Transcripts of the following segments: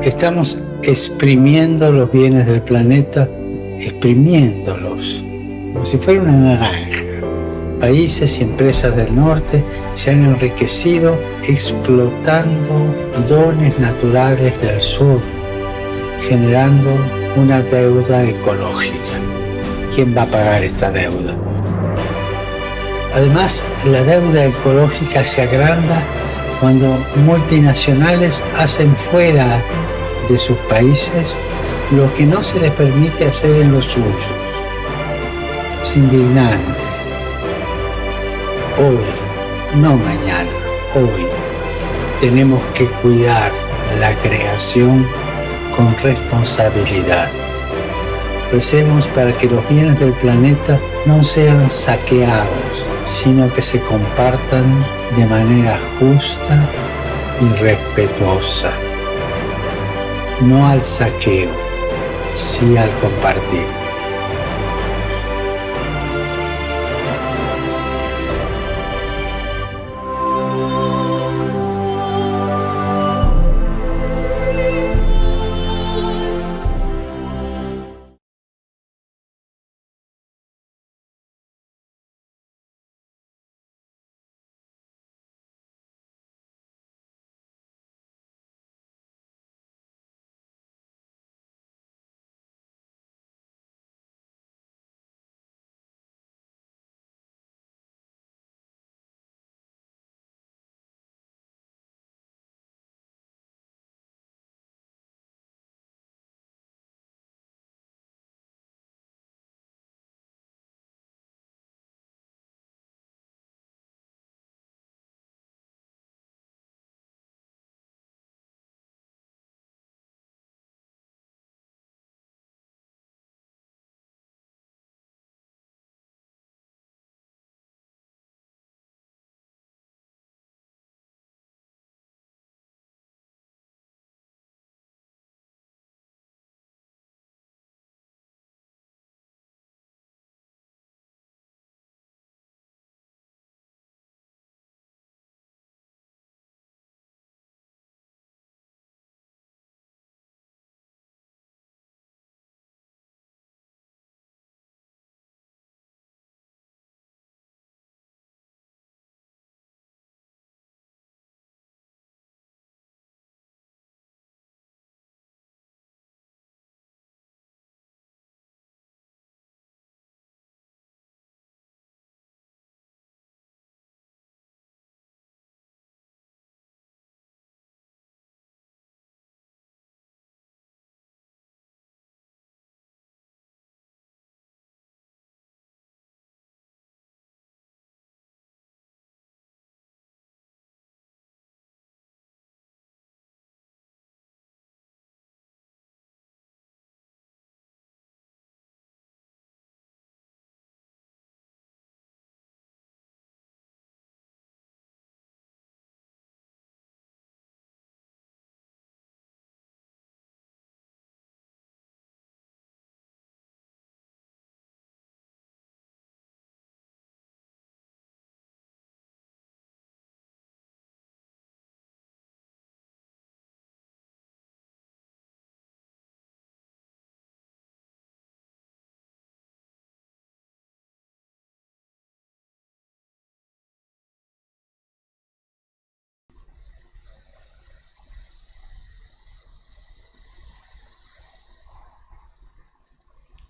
Estamos exprimiendo los bienes del planeta, exprimiéndolos, como si fuera una naranja. Países y empresas del norte se han enriquecido explotando dones naturales del sur, generando una deuda ecológica. ¿Quién va a pagar esta deuda? Además, la deuda ecológica se agranda cuando multinacionales hacen fuera de sus países lo que no se les permite hacer en los suyos. Es indignante. Hoy, no mañana, hoy, tenemos que cuidar la creación con responsabilidad. Recemos para que los bienes del planeta no sean saqueados, sino que se compartan de manera justa y respetuosa. No al saqueo, sí al compartir.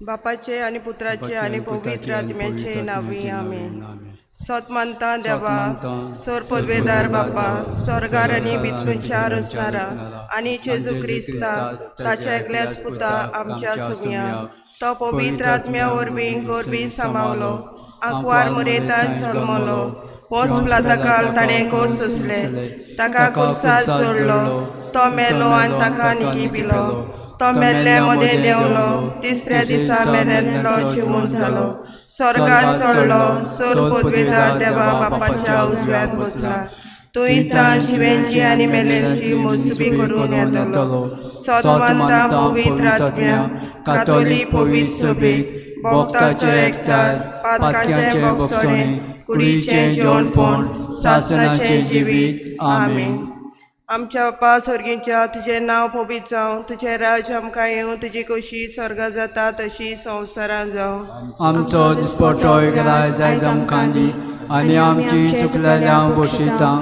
बापाचे आणि पुत्राचे आणि पवित्र आत्म्याचे नावे आमेन. सत मानता देवा सोर पदवेदार बापा स्वर्गार आनी बितूंच्या रचणारा आनी जेजू क्रिस्ता ताच्या एकल्याच पुता आमच्या सुम्या तो पवित्र आत्म्या वरवीं गोरबी सामावलो आंकवार मुरेतान जल्मलो पोस प्लाताकाल ताणें कोस सोंसले ताका कुर्सार जोडलो तो मेलो आनी ताका निकी पिलो तो मेल्ल्या मदें देंवलो तिसऱ्या दिसा मेल्ल्यांतलो जिवून जालो स्वर्गार चडलो सोर पदवेदार देवा बापाच्या उजव्यान बसला तूं तां जिव्यांची आनी मेल्ल्यांची मोजबी करून येतलो. सत मानता पवित्र आत्म्या कातोली पवित्र सभेक भोक्ताचो एकठार पातकांचें भोगसणें कुडीचें जेवणपण सासणाचें जिवीत आमेन. आमच्या बापा स्वर्गीच्या तुजें नांव पवित्र जावं, तुजें राज्य आमकां येवं, तुजी खोशी स्वर्गा जाता तशी संवसारांत जावं. आमचो दिसपटो एकदां जायज आमकां दी आनी आमची चुकलेल्या बोशिता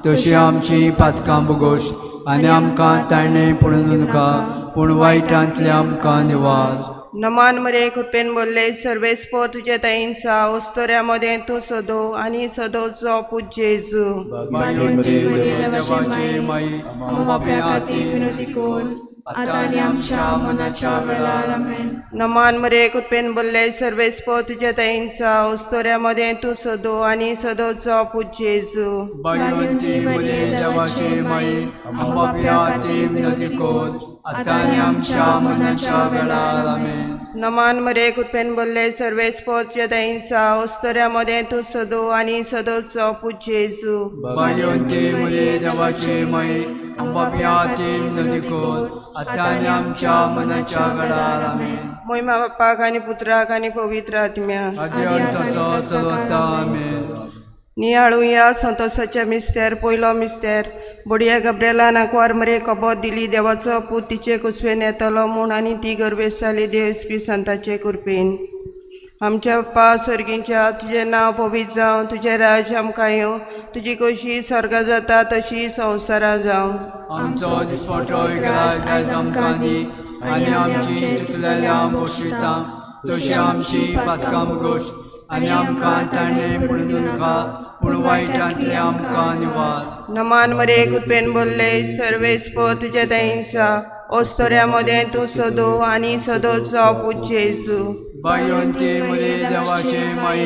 तशी आमची पातकां बोगोश आनी आमकां ताणें पडून नाका पूण वायटांतले आमकां निवार. नमान मरे कृपेन बोल्ले सर्वेस्पो तुजे ताईंचा ओस्तोऱ्या मदें तूं सदो आनी सदोचो पूत जेजू. भाग्यवंती मरिये देवाची माई, आमकां खातीर विनंती कर आतां आनी आमच्या मनाच्या वेळार. आमेन. नमान मरे कृपेन बोल्ले सर्वेस्पो तुजे ताईंचा ओस्तोऱ्या मदें तूं सदो आनी सदोचो पूत जेजू. भाग्यवंती मरिये देवाची माई, आमकां खातीर विनंती कर आतां आनी आमच्या मनाच्या वेळार. आमेन. नमान मरे कृपेन बोल्ले सर्वेस्पो तुजे ताईंचा ओस्तोऱ्या मदें तूं सदो आनी सदोचो पूत जेजू. भाग्यवंती मरिये देवाची माई, आमकां खातीर विनंती कर आतां आनी आमच्या मनाच्या वेळार. आमेन. मोहिमा बापाक आनी पुत्राक आनी पवित्र आत्म्या. आदी तसो सदोता. आमेन. नियाळुया संतोषाच्या मिस्तेर. पयलो मिस्तेर, बोडया गब्रेलान आंकवार मरे कबोत दिली देवाचो पूत तिचे कुसवेन येतलो म्हूण आनी ती गर्भेस जाली देवस्पी संताचे कृपेन. आमच्या बाप्पा सर्गींच्या तुजें नांव पवित्र जावं, तुजें राज्य आमकां येवं, तुजी खोशी स्वर्गा जाता तशी संवसारां जावं. आमचो दिसपटो एकदां जायज आमकां दी आनी आमची चुकलेल्या बोशिता तशी आमची पातकां बोगोश आनी आमकां ताणें पडून नाका पूण वायटांतले आमकां निवार. नमान मरे कृपेन बोल्ले सर्वेस्पो तुजे दहिंसा ओस्तोऱ्या मदें तूं सदो आनी सदोचो पूत जेजू. भाग्यवंती मरिये देवाची माई,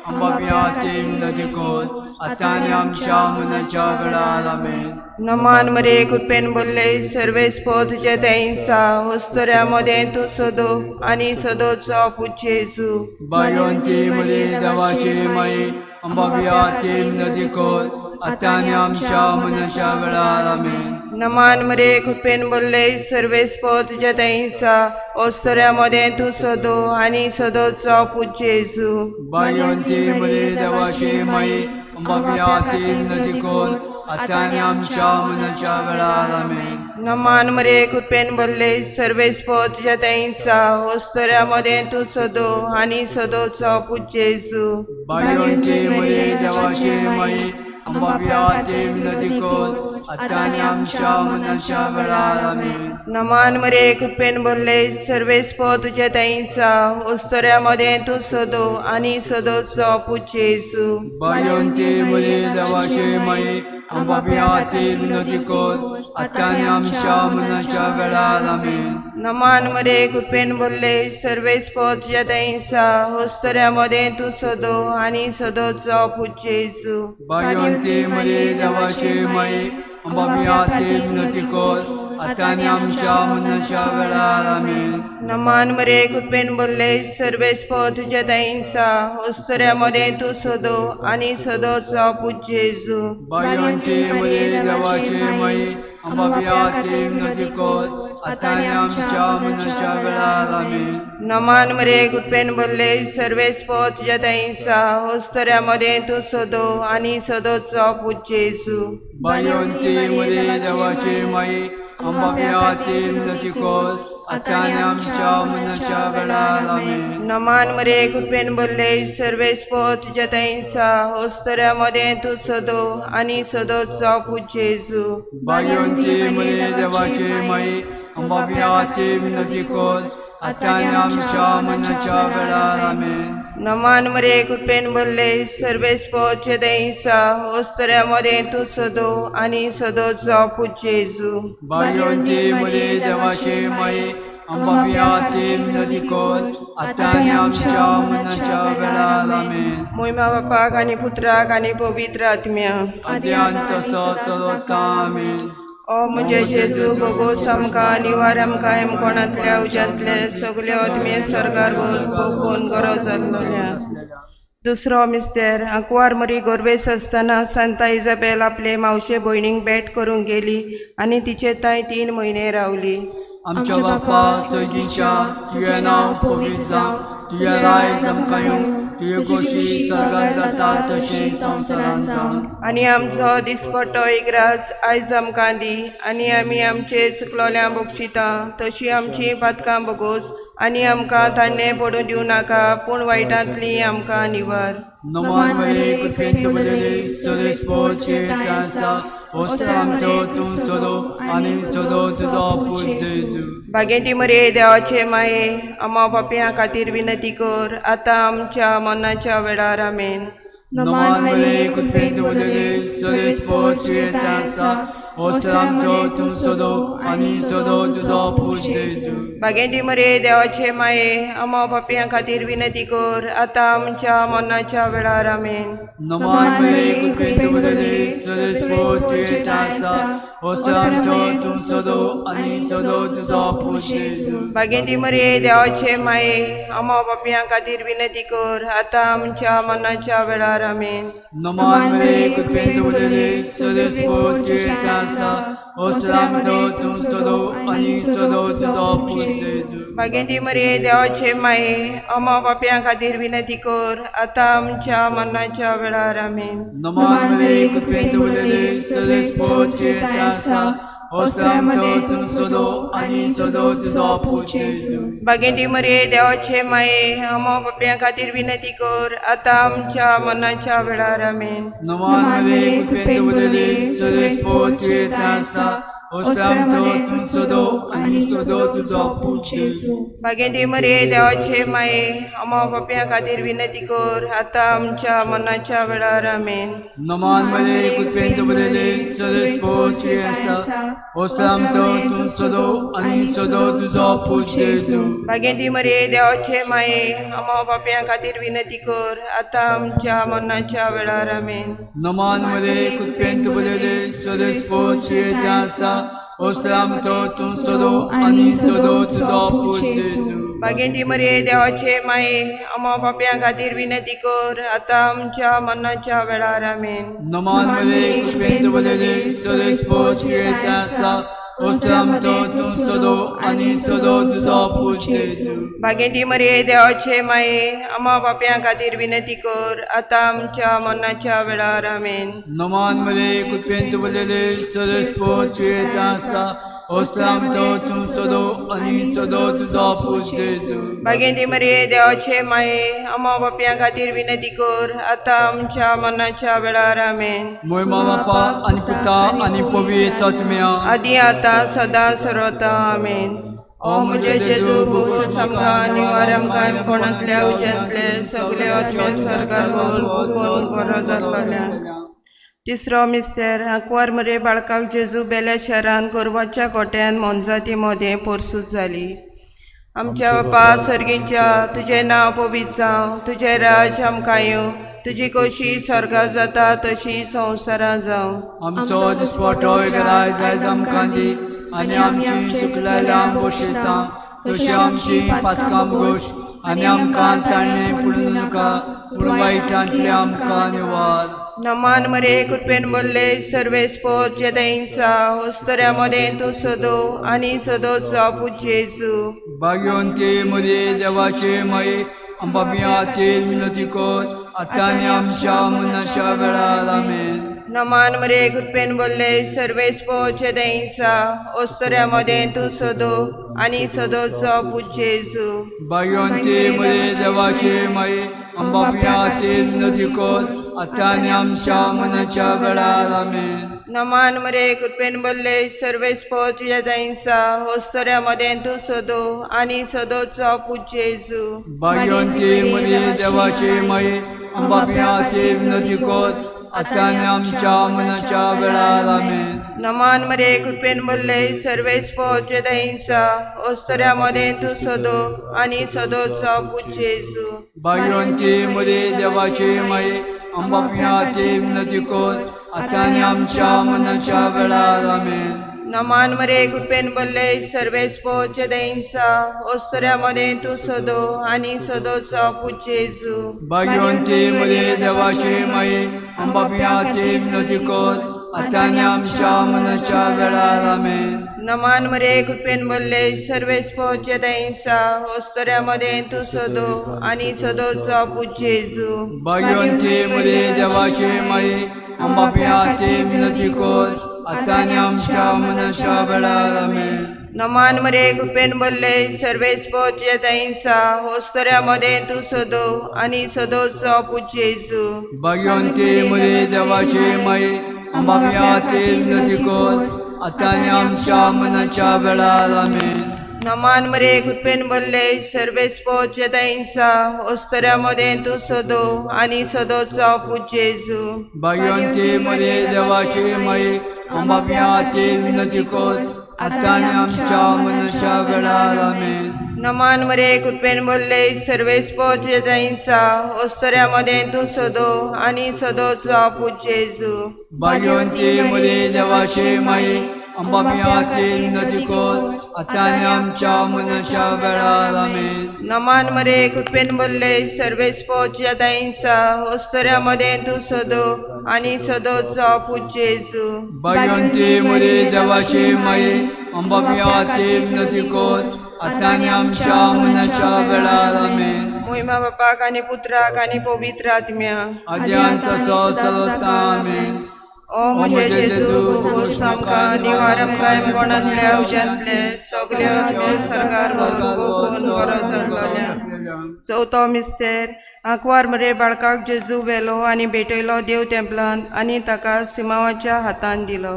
आमकां खातीर विनंती कर आतां आनी आमच्या मनाच्या वेळार. आमेन. नमान मरे कृपेन बोल्ले सर्वेस्पो तुजे दहिंसा ओस्तोऱ्या मदें तूं सदो आनी सदोचो पूत जेजू. भाग्यवंती मरिये देवाची माई, आमकां खातीर विनंती कर आतां आनी आमच्या मनाच्या वेळार. आमेन. नमान मरे कृपेन बोल्ले सर्वेस्पो तुजे दहिंसा ओस्तोऱ्या मदें तूं सदो आनी सदोचो पूत जेजू. भाग्यवंती मरिये देवाची माई, आमकां खातीर विनंती कर आतां आनी आमच्या मनाच्या वेळार. आमेन. नमान मरे कृपेन बोल्ले सर्वेस्पो तुज्या दहिंसा ओस्तोऱ्या मदें तूं सदो आनी सदोचो पूत जेजू. भाग्यवंती मरिये देवाची माई, आमकां खातीर विनंती कर आतां आनी आमच्या मनाच्या वेळार. आमेन. नमान मरे कृपेन बोल्ले सर्वेस्पो तुज्या दहिंसा ओस्तोऱ्या मदें तूं सदो आनी सदोचो पूत जेजू. भाग्यवंती मरिये देवाची माई, आमकां खातीर विनंती कर आतां आनी आमच्या मनाच्या वेळार. आमेन. नमान मरे कृपेन बोल्ले सर्वेस्पो तुज्या दहिंसा ओस्तोऱ्या मदें तूं सदो आनी सदोचो पूत जेजू. भाग्यवंती मरिये देवाची माई, आमकां खातीर विनंती कर आतां आनी आमच्या मनाच्या वेळार. आमेन. नमान मरे कृपेन बोल्ले सर्वेस्पो तुज्या दहिंसा ओस्तोऱ्या मदें तूं सदो आनी सदोचो पूत जेजू. भाग्यवंती मरिये देवाची माई, आमकां खातीर विनंती कर आतां आनी आमच्या मनाच्या वेळार. आमेन. नमान मरे कृपेन बोल्ले सर्वेस्पो तुज्या दहिंसा ओस्तोऱ्या मदें तूं सदो आनी सदोचो पूत जेजू. भाग्यवंती मरिये देवाची माई, आमकां खातीर विनंती कर आतां आनी आमच्या मनाच्या वेळार. आमेन. नमान मरे कृपेन बोल्ले सर्वेस्पो तुज्या दहिंसा ओस्तोऱ्या मदें तूं सदो आनी सदोचो पूत जेजू. भाग्यवंती मरिये देवाची माई, आमकां खातीर विनंती कर आतां आनी आमच्या मनाच्या वेळार. आमेन. नमान मरे कृपेन बोल्ले सर्वेस्पो तुज्या दहिंसा ओस्तोऱ्या मदें तूं सदो आनी सदोचो पूत जेजू. भाग्यवंती मरिये देवाची माई, आमकां खातीर विनंती कर आतां आनी आमच्या मनाच्या वेळार. आमेन. मोहिमा बापाक आनी पुत्राक आनी पवित्र आत्म्या. आदी तसो सदोता. आमेन. ओ म्हणजे जेजू, भोगोस आमकां निवार आमकां हेमकोणांतल्या उज्यांतले सगळे आत्मीय सरकार भोगून गरज जाल्ल्या. दुसरो मिस्तेर, आंकवार मरी गोरवेस आसतना सांता इजाबेल आपले मावशे भयणीक भेट करूंक गेली आनी तिचे तांय 3 म्हयने रावली. आमच्या बापा सर्गीच्या, तुजें नांव पवित्र जावं, तुजें रायज आमकां येवं, तुजी खोशी स्वर्गात जाता तशी संवसारांत जावं. आनी आमचो दिसपट्टो इग्रास आयज आमकां दी आनी आमी आमचे चुकलोल्या बक्षिता तशी आमची पातकां बगोस आनी आमकां ताणें पडून दिवं नाका पूण वायटांतली आमकां निवार. नमान मरे कृपेन तुमलेले सदस्पोचे आसा ओस्त्रामतो तूं सदो आनी सदो तुजो पूत जेजू. बागेंती मरे देवाचे माये आमा पापयां खातीर विनंती कर आतां आमच्या मनाच्या वेळार. आमेन. नमान मरे कृपेन तुमलेले सदस्पोचे आसा ओस्त्रामतो तूं सदो आनी सदो तुजो पूत जेजू. बागेंती मरे देवाचे माये आमा पापयां खातीर विनंती कर आतां आमच्या मनाच्या वेळार. आमेन. नमान मरे कृपेन तुमलेले सदस्पोचे आसा ओस्त्रामतो तूं सदो आनी सदो तुजो पूत जेजू. बागेंती मरे देवाचे माये आमा पापयां खातीर विनंती कर आतां आमच्या मनाच्या वेळार. आमेन. नमान मरे कृपेन तुमलेले सदस्पोचे आसा ओस्त्रामतो तूं सदो आनी सदो तुजो पूत जेजू. बागेंती मरे देवाचे माये आमा पापयां खातीर विनंती कर आतां आमच्या मनाच्या वेळार. आमेन. नमान मरे कृपेन तुमलेले सदस्पोचे आसा ओस्त्रामतो तूं सदो आनी सदो तुजो पूत जेजू. बागेंती मरे देवाचे माये आमा पापयां खातीर विनंती कर आतां आमच्या मनाच्या वेळार. आमेन. नमान मरे कृपेन तुमलेले सदस्पोचे आसा ओस्त्रामतो तूं सदो आनी सदो तुजो पूत जेजू. बागेंती मरे देवाचे माये आमा पापयां खातीर विनंती कर आतां आमच्या मनाच्या वेळार. आमेन. नमान मरे कृपेन तुमलेले सदस्पोचे आसा ओस्त्रामतो तूं सदो आनी सदो तुजो पूत जेजू. बागेंती मरे देवाचे माये आमा पापयां खातीर विनंती कर आतां आमच्या मनाच्या वेळार. आमेन. नमान मरे कृपेन तुमलेले सदस्पोचे आसा ओस्त्रामतो तूं सदो आनी सदो तुजो पूत जेजू. बागेंती मरे देवाचे माये आमा पापयां खातीर विनंती कर आतां आमच्या मनाच्या वेळार. आमेन. नमान मरे कृपेन तुमलेले सदस्पोचे आसा ओस्त्रामतो तूं सदो आनी सदो तुजो पूत जेजू. बागेंती मरे देवाचे माये आमा पापयां खातीर विनंती कर आतां आमच्या मनाच्या वेळार. आमेन. नमान मरे कृपेन तुमलेले सदस्पोचे आसा ओस्त्रामतो तूं सदो आनी सदो तुजो पूत जेजू. बागेंती मरे देवाचे माये आमा पापयां खातीर विनंती कर आतां आमच्या मनाच्या वेळार. आमेन. मोय बापा आनी पुता आनी पवित्र आत्म्या आदी आतां सदां सर्वता. आमेन. ओ म्हजे जेजू भोगस आमकां आनी वार आमकां कोणांतल्या उज्यांतले सगळे आत्म्यान स्वर्गार वचून गरज आसल्या. तिसरो मिस्तेर. आंकवार मरे बाळकाक जेजू बेल्या शहरान गोरवाच्या गोट्यान मोनजाती मदें पोरसूत जाली. आमच्या बापा सर्गींच्या तुजें नांव पवित्र जावं, तुजें राज्य आमकां येवं, तुजी कशी स्वर्गात जाता तशी संवसारां जावं. आमचो दिसपटो इगराज आयज आमकां दी आनी आमची चुकलेल्या बशयता तशी आमची पातकां गोश आनी आमकां ताणें पडूं नाका पूण वायटांतले आमकां निवार. नमान मरे कृपेन बोल्ले सर्वेस्पोर जेदैंचा होस्तऱ्या मदें तूं सदो आनी सदोच जावं जेजू. भाग्यवंती मरे देवाचे माये आमच्या खातीर विनंती कर आतां आनी आमच्या मरणाच्या वेळार. आमेन. नमान मरे कृपेन बोल्ले सर्वेस्पोर जेदैंचा होस्तऱ्या मदें तूं सदो आनी सदोच जावं जेजू. भाग्यवंती मरे देवाचे माये आमच्या खातीर विनंती कर आतां आनी आमच्या मरणाच्या वेळार. आमेन. नमान मरे कृपेन बोल्ले सर्वेस्पोर जेदैंचा होस्तऱ्या मदें तूं सदो आनी सदोच जावं जेजू. भाग्यवंती मरे देवाचे माये आमच्या खातीर विनंती कर आतां आनी आमच्या मरणाच्या वेळार. आमेन. नमान मरे कृपेन बोल्ले सर्वेस्पोर जेदैंचा होस्तऱ्या मदें तूं सदो आनी सदोच जावं जेजू. भाग्यवंती मरे देवाचे माये आमच्या खातीर विनंती कर आतां आनी आमच्या मरणाच्या वेळार. आमेन. नमान मरे कृपेन बोल्ले सर्वेस्पोर जेदैंचा होस्तऱ्या मदें तूं सदो आनी सदोच जावं जेजू. भाग्यवंती मरे देवाचे माये आमच्या खातीर विनंती कर आतां आनी आमच्या मनाच्या वेळार. आमेन. नमान मरे कृपेन भरले सर्वेस्पोचे दैसा होस्तऱ्या मदें तूं सदो आनी सदोचो पूत जेजू. भाग्यवंती मरे देवाचे माई, आमच्या पापयांखातीर विनंती कर, आतां आनी आमच्या मनाच्या वेळार. आमेन. नमान मरे कृपेन भरले सर्वेस्पोचे दैसा होस्तऱ्या मदें तूं सदो आनी सदोचो पूत जेजू. भाग्यवंती मरे देवाचे माई, आमच्या पापयांखातीर विनंती कर, आतां आनी आमच्या मनाच्या वेळार. आमेन. नमान मरे कृपेन भरले सर्वेस्पोचे दैसा होस्तऱ्या मदें तूं सदो आनी सदोचो पूत जेजू. भाग्यवंती मरे देवाचे माई, आमच्या पापयांखातीर विनंती कर, आतां आनी आमच्या मनाच्या वेळार. आमेन. नमान मरे कृपेन भरले सर्वेस्पोचे दैसा होस्तऱ्या मदें तूं सदो आनी सदोचो पूत जेजू. भाग्यवंती मरे देवाचे माई, आमच्या पापयांखातीर विनंती कर, आतां आनी आमच्या मनाच्या वेळार. आमेन. नमान मरे कृपेन भरले सर्वेस्पोचे दैसा होस्तऱ्या मदें तूं सदो आनी सदोचो पूत जेजू. भाग्यवंती मरे देवाचे माई, आमच्या पापयांखातीर विनंती कर, आतां आनी आमच्या मनाच्या वेळार. आमेन. मोहिमा बापाक आनी पुत्राक आनी पवित्र आत्म्या. आद्यान तसो सलोता. आमेन. ओ म्हजे जेजू, खोस आमकां निवार आमकां कोणांतल्या उज्यांतले सगळे आत्मे सरकार व्हरून बरो जाल्लोल्या. चवथो मिस्तेर. आंकवार मरे बाळकाक जेजू व्हेलो आनी भेटयलो देव तेंपलांत आनी ताका सिमांवाच्या हातान दिलो.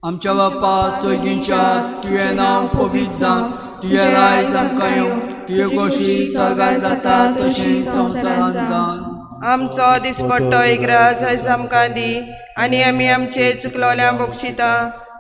आमच्या बापा सोगींच्या, तुवें नांव पवित्र जावं, तुजें रायज आमकां येवं, तुजे गोशी सर्गार जाता तशी संवसारांत जावन. आमचो दिसपट्टो इग्रास आयज आमकां दी आनी आमी आमचे चुकलोल्या बक्षिता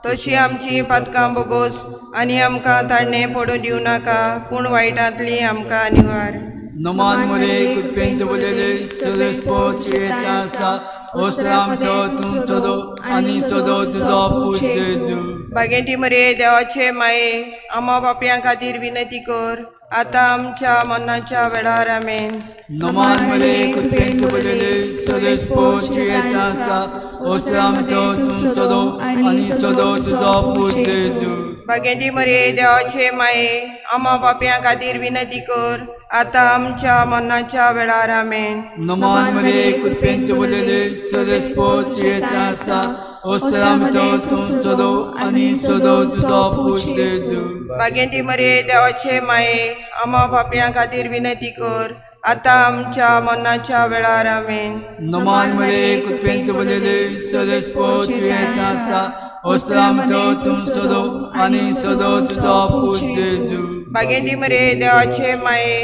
तशी आमची पातकां बोगोस आनी आमकां ताडणें पडूं दिवं नाका पूण वायटांतली आमकां निवार. नमान मरे कृपेंत बोलेले सलेस्पो तुवें आसा, ओसराम तो तूं सदो आनी सदो तुजो पूत जेजू. बागेंती मरे देवाचे माये, आम्हा पापयां खातीर विनंती कर, आतां आमच्या मरणाच्या वेळार. आमेन. नमान मरे कृपेंत बोलेले सलेस्पो तुवें आसा, ओसराम तो तूं सदो आनी सदो तुजो पूत जेजू. बागेंती मरे देवाचे माये, आम्हा पापयां खातीर विनंती कर, आतां आमच्या मरणाच्या वेळार. आमेन. नमान मरे कृपेंत बोलेले सलेस्पो तुवें आसा, ओसराम तो तूं सदो आनी सदो तुजो पूत जेजू. बागेंती मरे देवाचे माये, आम्हा पापयां खातीर विनंती कर, आतां आमच्या मरणाच्या वेळार. आमेन. नमान मरे कृपेंत बोलेले सलेस्पो तुवें आसा, ओसराम तो तूं सदो आनी सदो तुजो पूत जेजू. बागेंती मरे देवाचे माये,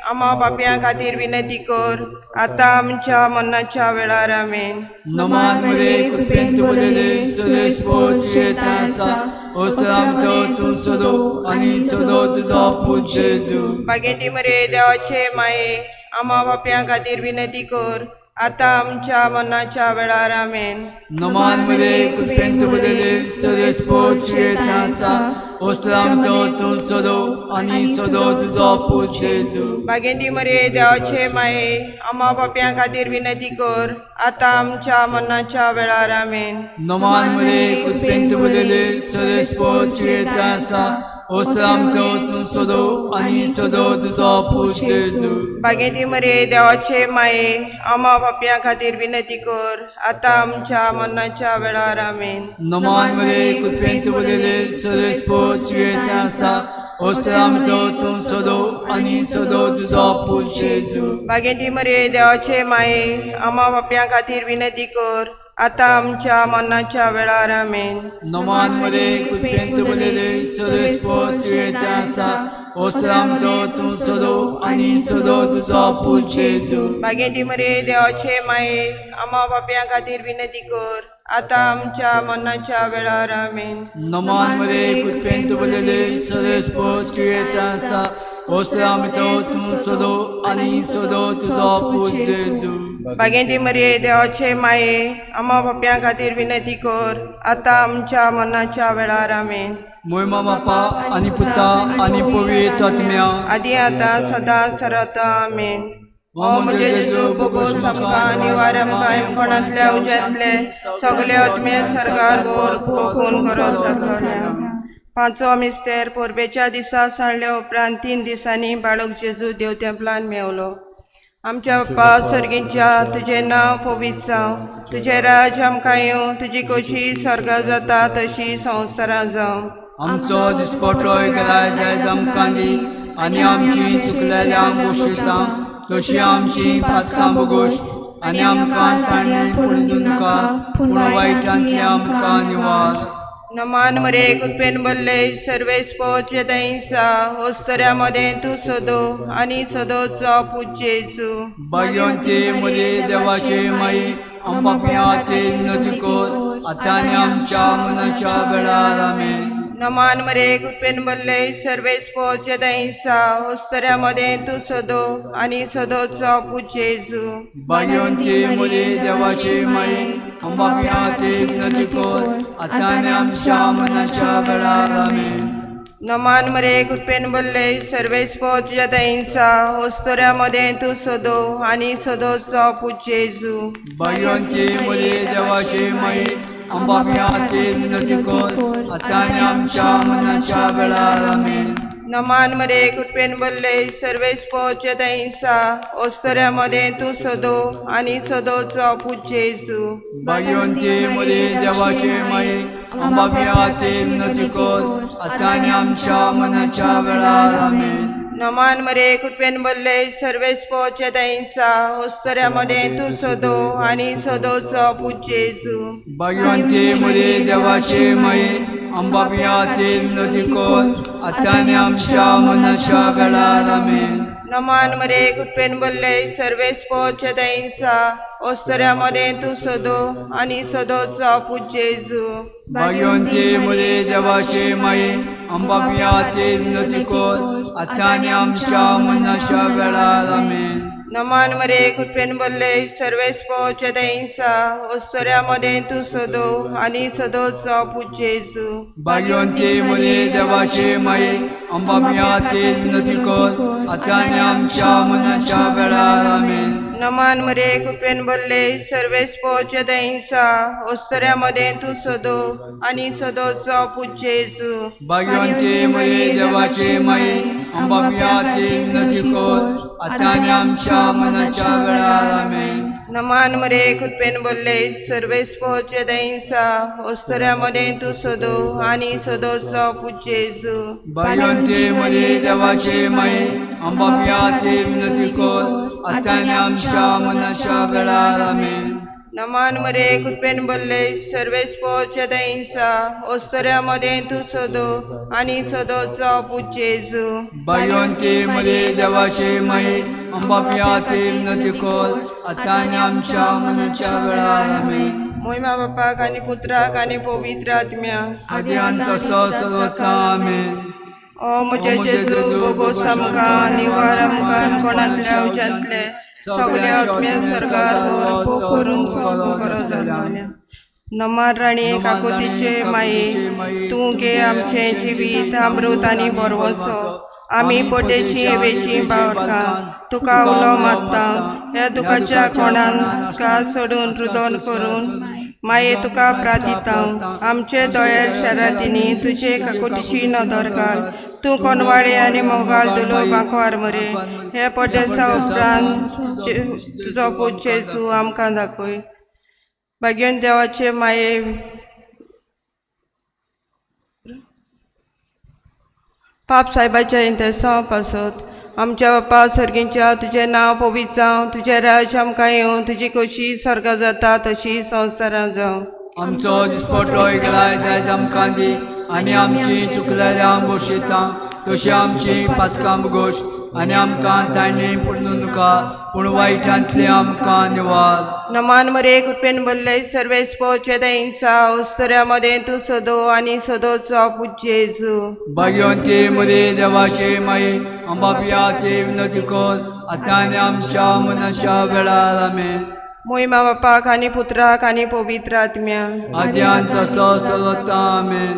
आम्हा पापयां खातीर विनंती कर, आतां आमच्या मरणाच्या वेळार. आमेन. नमान मरे कृपेंत बोलेले सलेस्पो तुवें आसा, ओसराम तो तूं सदो आनी सदो तुजो पूत जेजू. बागेंती मरे देवाचे माये, आम्हा पापयां खातीर विनंती कर, आतां आमच्या मरणाच्या वेळार. आमेन. नमान मरे कृपेंत बोलेले सलेस्पो तुवें आसा, ओसराम तो तूं सदो आनी सदो तुजो पूत जेजू. बागेंती मरे देवाचे माये, आम्हा पापयां खातीर विनंती कर, आतां आमच्या मरणाच्या वेळार. आमेन. नमान मरे कृपेंत बोलेले सलेस्पो तुवें आसा, ओसराम तो तूं सदो आनी सदो तुजो पूत जेजू. बागेंती मरे देवाचे माये, आम्हा पापयां खातीर विनंती कर, आतां आमच्या मरणाच्या वेळार. आमेन. नमान मरे कृपेंत बोलेले सलेस्पो तुवें आसा, ओसराम तो तूं सदो आनी सदो तुजो पूत जेजू. बागेंती मरे देवाचे माये, आम्हा पापयां खातीर विनंती कर, आतां आमच्या मरणाच्या वेळार. आमेन. नमान मरे कृपेंत बोलेले सलेस्पो तुवें आसा, ओसराम तो तूं सदो आनी सदो तुजो पूत जेजू. बागेंती मरे देवाचे माये, आम्हा पापयां खातीर विनंती कर, आतां आमच्या मरणाच्या वेळार. आमेन. नमान मरे कृपेंत बोलेले सलेस्पो तुवें आसा, ओसराम तो तूं सदो आनी सदो तुजो पूत जेजू. बागेंती मरे देवाचे माये, आम्हा पापयां खातीर विनंती कर, आतां आमच्या मरणाच्या वेळार. आमेन. मोयमा बापा आनी पुता आनी पवित्र आत्म्या. आदी आतां सदां सरता. आमेन. ओ म्हजे जेजू भोगोस आमकां निवार आमकां कोणांतल्या उज्यांतले सगळे आत्मे सरकार खून करो जातले. पांचवो मिस्तेर परबेच्या दिसा सांडल्या उपरांत 3 दिसांनी बाळक जेजू देव तेंपलान मेवलो. आमच्या बाप्पा सर्गींच्या तुजें नांव पवित्र जावं, तुजें राज्य आमकां येवं, तुजी कशी स्वर्गां जाता तशी संवसारां जावं. आमचो दिसपटो एकदां जायज आमकां दी आनी आमची चुकलेल्या बोशिता तशी आमची पातकां बोगोश आनी आमकां ताणें पडून दिवनाका पूण वायटांतलें आमकां निवार. नमान मरे कृपेन बल्ले सर्वेस पोचे दैसा होस्तऱ्या मदें तूं सदो आनी सदोचो पूत जेजू. भाग्यवंती मुली देवाची माई आमकां खातीर विनंती कर आतां आनी आमच्या मनाच्या वेळार. आमेन. नमान मरे कृपेन बल्ले सर्वेस पोचे दैसा होस्तऱ्या मदें तूं सदो आनी सदोचो पूत जेजू. भाग्यवंती मुली देवाची माई आमकां खातीर विनंती कर आतां आनी आमच्या मनाच्या वेळार. आमेन. नमान मरे कृपेन बल्ले सर्वेस पोचे दैसा होस्तऱ्या मदें तूं सदो आनी सदोचो पूत जेजू. भाग्यवंती मुली देवाची माई आमकां खातीर विनंती कर आतां आनी आमच्या मनाच्या वेळार. आमेन. नमान मरे कृपेन बल्ले सर्वेस पोचे दैसा ओस्तऱ्या मदें तूं सदो आनी सदोचो पूत जेजू. भाग्यवंती मुली देवाची माई आमकां खातीर विनंती कर आतां आनी आमच्या मनाच्या वेळार. आमेन. नमान मरे कृपेन बल्ले सर्वेस पोचे दैसा ओस्तऱ्या मदें तूं सदो आनी सदोचो पूत जेजू. भाग्यवंती मुली देवाची माई आमकां खातीर विनंती कर आतां आनी आमच्या मनाच्या वेळार. आमेन. नमान मरे कृपेन बल्ले सर्वेस पोचे दैसा ओस्तऱ्या मदें तूं सदो आनी सदोचो पूत जेजू. भाग्यवंती मुली देवाची माई आमकां खातीर विनंती कर आतां आनी आमच्या मनाच्या वेळार. आमेन. नमान मरे कृपेन बल्ले सर्वेस पोचे दैसा ओस्तऱ्या मदें तूं सदो आनी सदोचो पूत जेजू. भाग्यवंती मुली देवाची माई आमकां खातीर विनंती कर आतां आनी आमच्या मनाच्या वेळार. आमेन. नमान मरे कृपेन बल्ले सर्वेस पोचे दैसा ओस्तऱ्या मदें तूं सदो आनी सदोचो पूत जेजू. भाग्यवंती मुली देवाची माई आमकां खातीर विनंती कर आतां आनी आमच्या मनाच्या वेळार. आमेन. नमान मरे कृपेन बल्ले सर्वेस पोचे दैसा ओस्तऱ्या मदें तूं सदो आनी सदोचो पूत जेजू. भाग्यवंती मुली देवाची माई आमकां खातीर विनंती कर आतां आनी आमच्या मनाच्या वेळार. आमेन. नमान मरे कृपेन बल्ले सर्वेस पोचे दैसा ओस्तऱ्या मदें तूं सदो आनी सदोचो पूत जेजू. भाग्यवंती मुली देवाची माई आमकां खातीर विनंती कर आतां आनी आमच्या मनाच्या वेळार. आमेन. मोहिमा बापाक आनी पुत्राक आनी पवित्र आत्म्याक आदी आनी तसो सर्वथा. आमेन. ओ म्हजे जेजू भोगोस आमकां निवार आमकां कोणांतल्या उज्यांतले सगळे आत्मे सरकार करून करो जालो. नमार राणी काकोतीचे माये तूं गे आमचें जिवीत अमृत आनी बरवसो. आमी परदेशी वेची बावरकां तुका उलो मारता ह्या दुखाच्या कोणान सोडून रुदोन करून माये तुका प्रार्थिता. आमचे दोळे शरातींनी तुजे काकोटीची नदर घाल. तूं कोनवाळे आनी मोगाळ दुलो बांकवार मरे हे परदेसा उपरांत तुजो पूत जेजू आमकां दाखय. भाग्यन देवाचे माये पाप साहेबाच्या इंतेसांव पासत आमच्या बापा सर्गींच्या तुजें नांव पवित्र जावं, तुजें राज्य आमकां येवं, तुजी कशी स्वर्गां जाता तशी संवसारां जावं. आमचो दिसपटो एकलाय जायज आमकां दी आनी आमची चुकलेल्या बोशिता तशी आमची पातकां बोगोश आनी आमकां ताणें पडून नका पूण वायटांतलें आमकां निवार. नमान मरे कृपेन बल्ले सर्वेस पोचे दैसा ओस्तऱ्या मदें तूं सदो आनी सदोचो पूत जेजू. भाग्यवंती मुली देवाची माई आमकां खातीर विनंती कर आतां आनी आमच्या मनाच्या वेळार. आमेन. मोहिमा बापाक आनी पुत्राक आनी पवित्र आत्म्याक आदी आनी तसो सर्वथा. आमेन.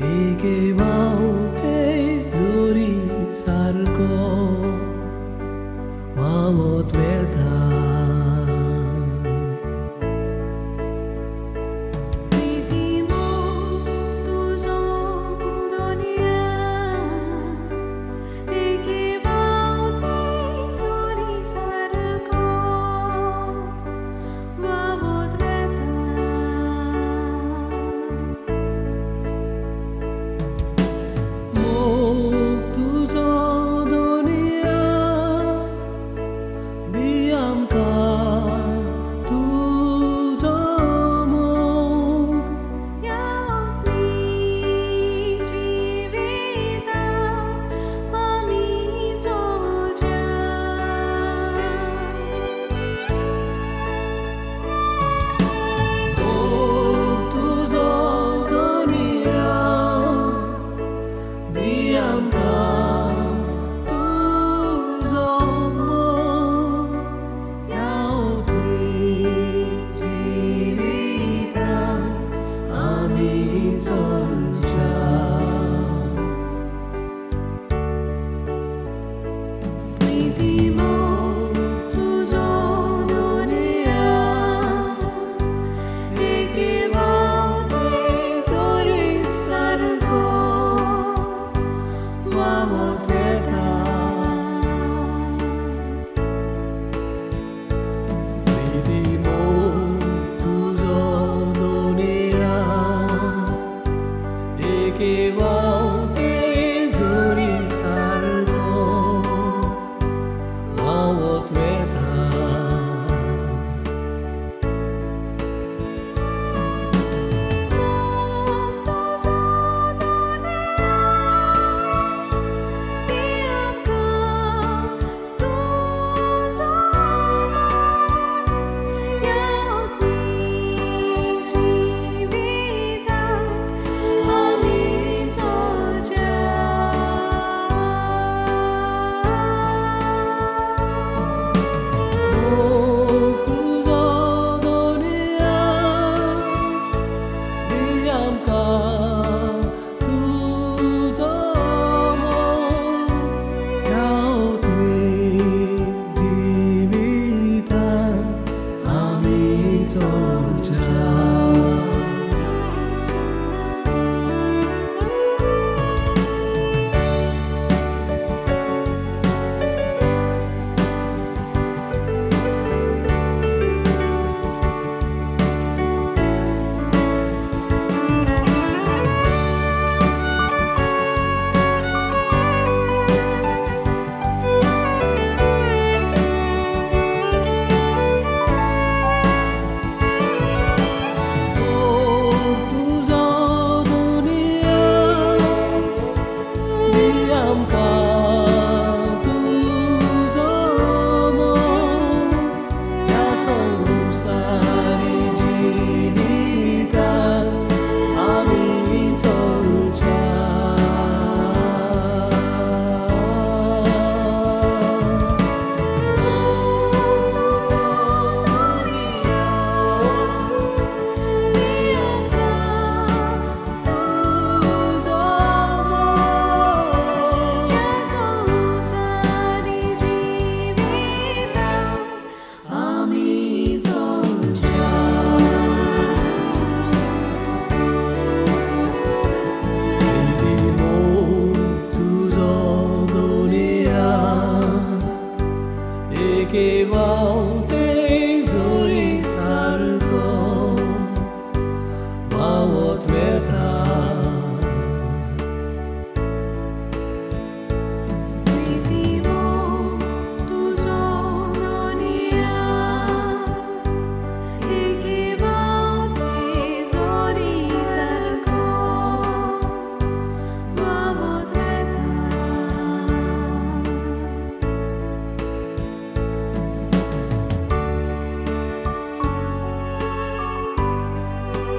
एके व्हांवते जोरी सारको व्हांवत वेता.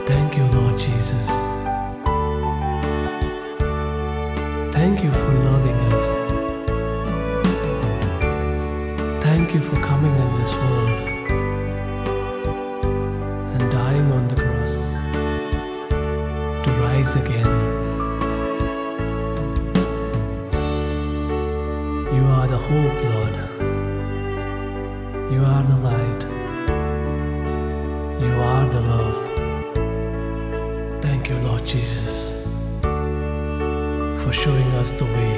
Thank you, Lord Jesus. Thank you for loving us. Thank you for coming in this world and dying on the cross to rise again. hope, Lord. You are the light. You are the love. Thank you, Lord Jesus, for showing us the way,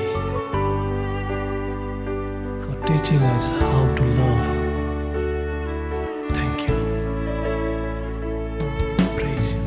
for teaching us how to love. Thank you. Praise you.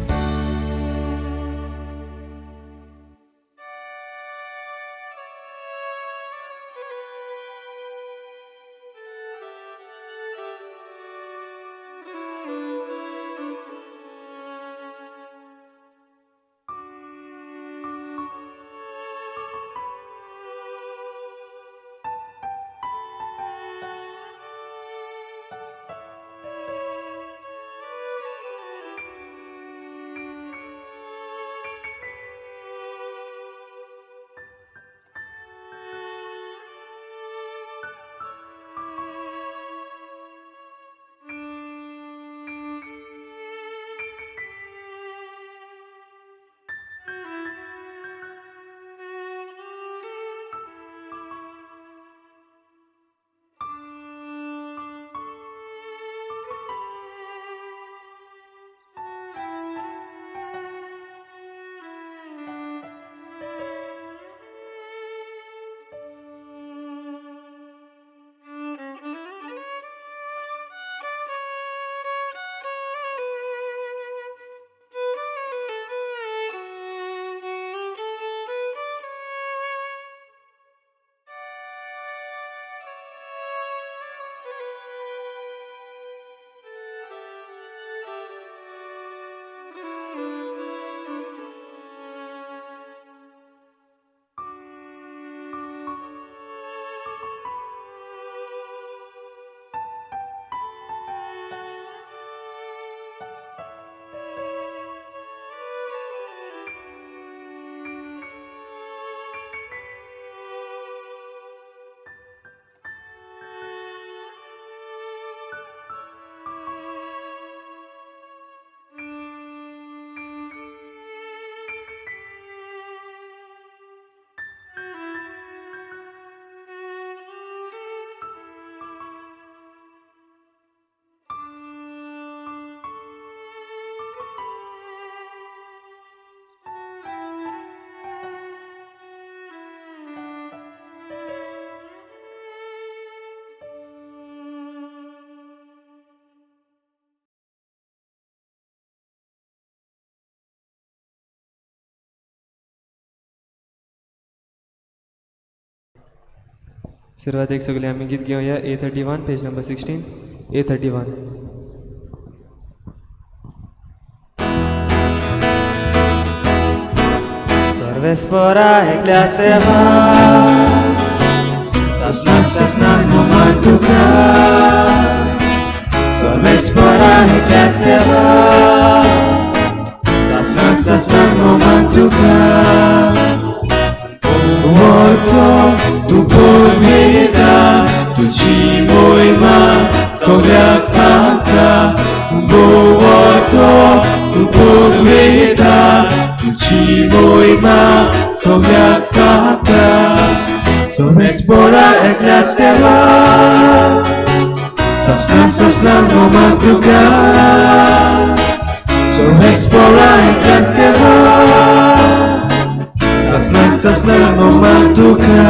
सुरवातेक सगळे आमी गीत घेवया A31, page number 16, A31. सर्वेस्परा एकल्या सेवा ससना ससना मोमान तुका सर्वेस्परा एकल्या सेवा ससना ससना मोमान तुका Orto tu poveda तुझी मोहिमा सगळ्याक फावता तूं orto tu poveda तुझी मोहिमा सगळ्याक फावता सर्वेस्परा एकल्या देवा ससना ससना मोमान तुका सर्वेस्परा एकल्या देवा ससना ससना मोमान तुका.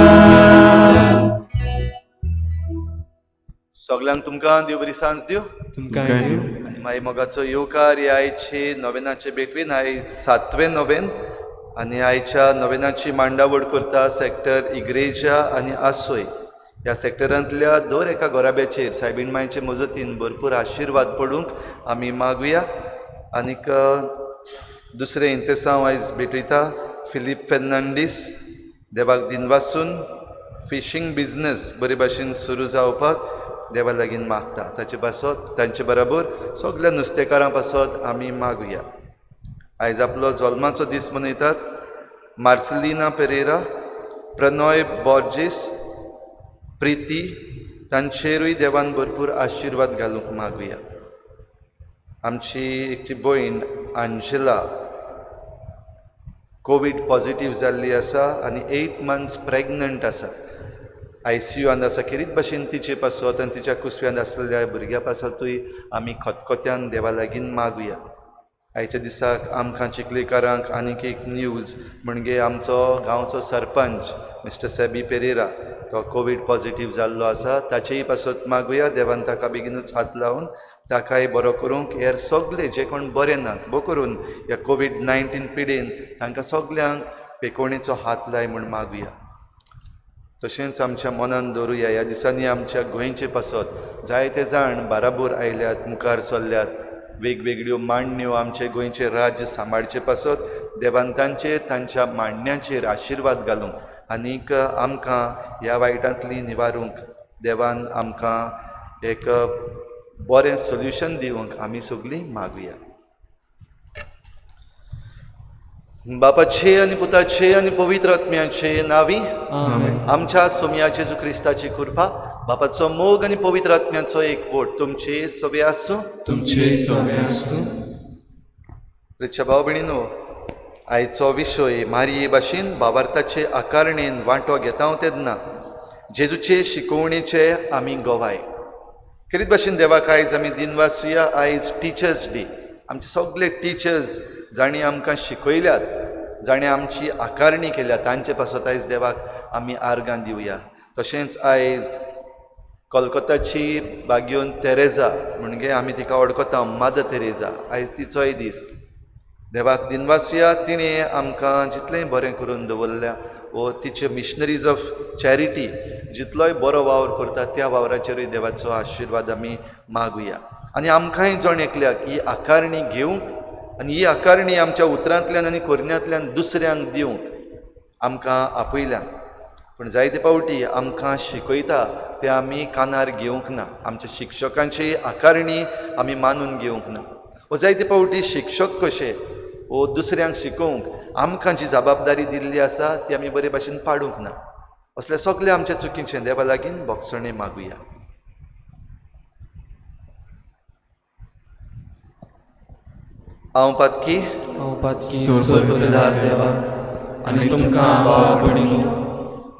सगळ्यांक तुमकां देव बरी सांज दिवं तुमकां दिवं. आनी मागीर मोगाचो येवकार ही आयचे नोवेनाचे भेटवीन. आयज सातवें नोवेन आनी आयच्या नोवेनाची मांडावळ करता सेक्टर इग्रेजा आनी आसोय ह्या सेक्टरांतल्या दर एका घराब्याचेर सायबीण मायचे मजतीन भरपूर आशिर्वाद पडूंक आमी मागुया. आनीक दुसरें इंतेसांव आयज भेटयता फिलीप फेर्नांडीस देवाक दिनवासून फिशींग बिजनस बरे भाशेन सुरू जावपाक देवा लागीं मागता. ताचे पासत तांचे बराबर सगल्या नुस्तेकारां पासत आमी मागुया. आयज आपलो जल्माचो दीस मनयतात मार्सलिना पेरेरा, प्रणॉय बॉर्जीस, प्रिती तांचेरूय देवान भरपूर आशिर्वाद घालूंक मागुया. आमची एकटी भयण आंजेला कोवीड पॉजिटीव जाल्ली आसा आनी 8 मंथ्स प्रेगनंट आसा. आयसीयूंत आसा खेरीत भाशेन तिचे पासत आनी तिच्या कुसव्यांत आसलेल्या भुरग्या पासतूय आमी खतखत्यान देवा लागीं मागुया. आयच्या दिसाक आमकां चिखलेकारांक आनीक एक न्यूज म्हणजे आमचो गांवचो सरपंच मिस्टर सॅबी पेरेरा तो कोवीड पॉजिटीव जाल्लो आसा, ताचेय पासत मागुया. देवान ताका बेगीनूच हात लावन ताकाय बरो करूंक, हेर सगळे जे कोण बरे नात बो करून ह्या कोवीड-19 पिडेन तांकां सगल्यांक पेकोणेचो हात लाय म्हूण मागुया. तशेंच आमच्या मनान दवरुया ह्या दिसांनी आमच्या गोंयचे पासत जायते जाण बाराबोर आयल्यात, मुखार सरल्यात, वेगवेगळ्यो मांडण्यो आमचे गोंयचे राज्य सांबाळचे पासत देवान तांचेर तांच्या मांडण्याचेर आशिर्वाद घालूंक आनीक आमकां ह्या वायटांतली निवारूंक देवान आमकां एक बरें सोल्युशन दिवंक आमी सगळीं मागुया. बापाचे आनी पुताचे आनी पवित्र आत्म्याचे नांवी आमच्या सोमया जेजू क्रिस्ताची कृपा, बापाचो मोग आनी पवित्र आत्म्याचो एकवट तुमचे सगळे आसूं. तुमचे सगळे आसूं. प्रिच्या भाव भयणीनो, आयचो विशय मारये भाशेन भावार्थाचे आकारणेन वांटो घेता तेन्ना जेजूचे शिकोवणेचे आमी गवाय. खेरीत भाशेन देवाक आयज आमी दिनवासुया. आयज टिचर्स डे. आमचे सगळे टिचर्स जांणी आमकां शिकयल्यात, जाणें आमची आकारणी केल्या, तांचे पासत आयज देवाक आमी आर्गां दिवया. तशेंच आयज कोलकोताची बाग्योन तेरेजा म्हणजे आमी तिका वळखता मादर तेरेजा, आयज तिचोय दीस. देवाक दिनवासुया, तिणें आमकां जितलें बरें करून दवरल्या वो तिचे मिशनरीज ऑफ चॅरिटी जितलोय बरो वावर करता त्या वावराचेरूय देवाचो आशिर्वाद आमी मागुया. आनी आमकांय जण एकल्याक ही आकारणी घेवंक आनी ही आकारणी आमच्या उतरांतल्यान आनी करण्यांतल्यान दुसऱ्यांक दिवंक आमकां आपयल्या. पूण जायते फावटी आमकां शिकयता तें आमी कानार घेवंक ना, आमच्या शिक्षकांची आकारणी आमी मानून घेवंक ना. वो जायते फावटी शिक्षक कशे वो दुसऱ्यांक शिकोवंक आमकां जी जबाबदारी दिल्ली आसा ती आमी बरे भाशेन पाडूंक ना. असले सगळे आमच्या चुकीचें देवा लागीं भोगसणें मागुया. हांव पातकी सोरपदार देवा आनी तुमकां भाव भयणीनो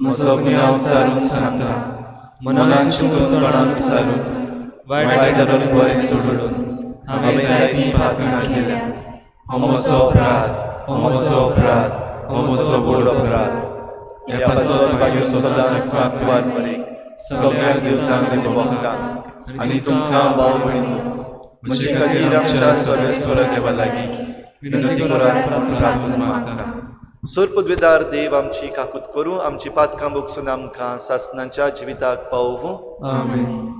म्हजो गुन्यांव चालून सांगता, मनान चिंतून तोंडान चालून वायट आनी बरें सोडून हांवें जायतीं पातकां केल्यात. हो म्हजो अपराध, हो म्हजो अपराध, हो म्हजो व्हड अपराध. ह्या पासत भाग्यो सदांच सांकवार मरे सगळ्या देवतांक आनी भक्तांक आनी तुमकां भाव भयणीनो म्हजे खातीर आमच्या सर्वेस्पर देवा लागीं विनंती करात प्रार्थना मागता. सोरपदवेदार देव आमची काकूत करूं, आमची पातकां भोगसून आमकां सासनाच्या जिविताक पावोवं. आमेन.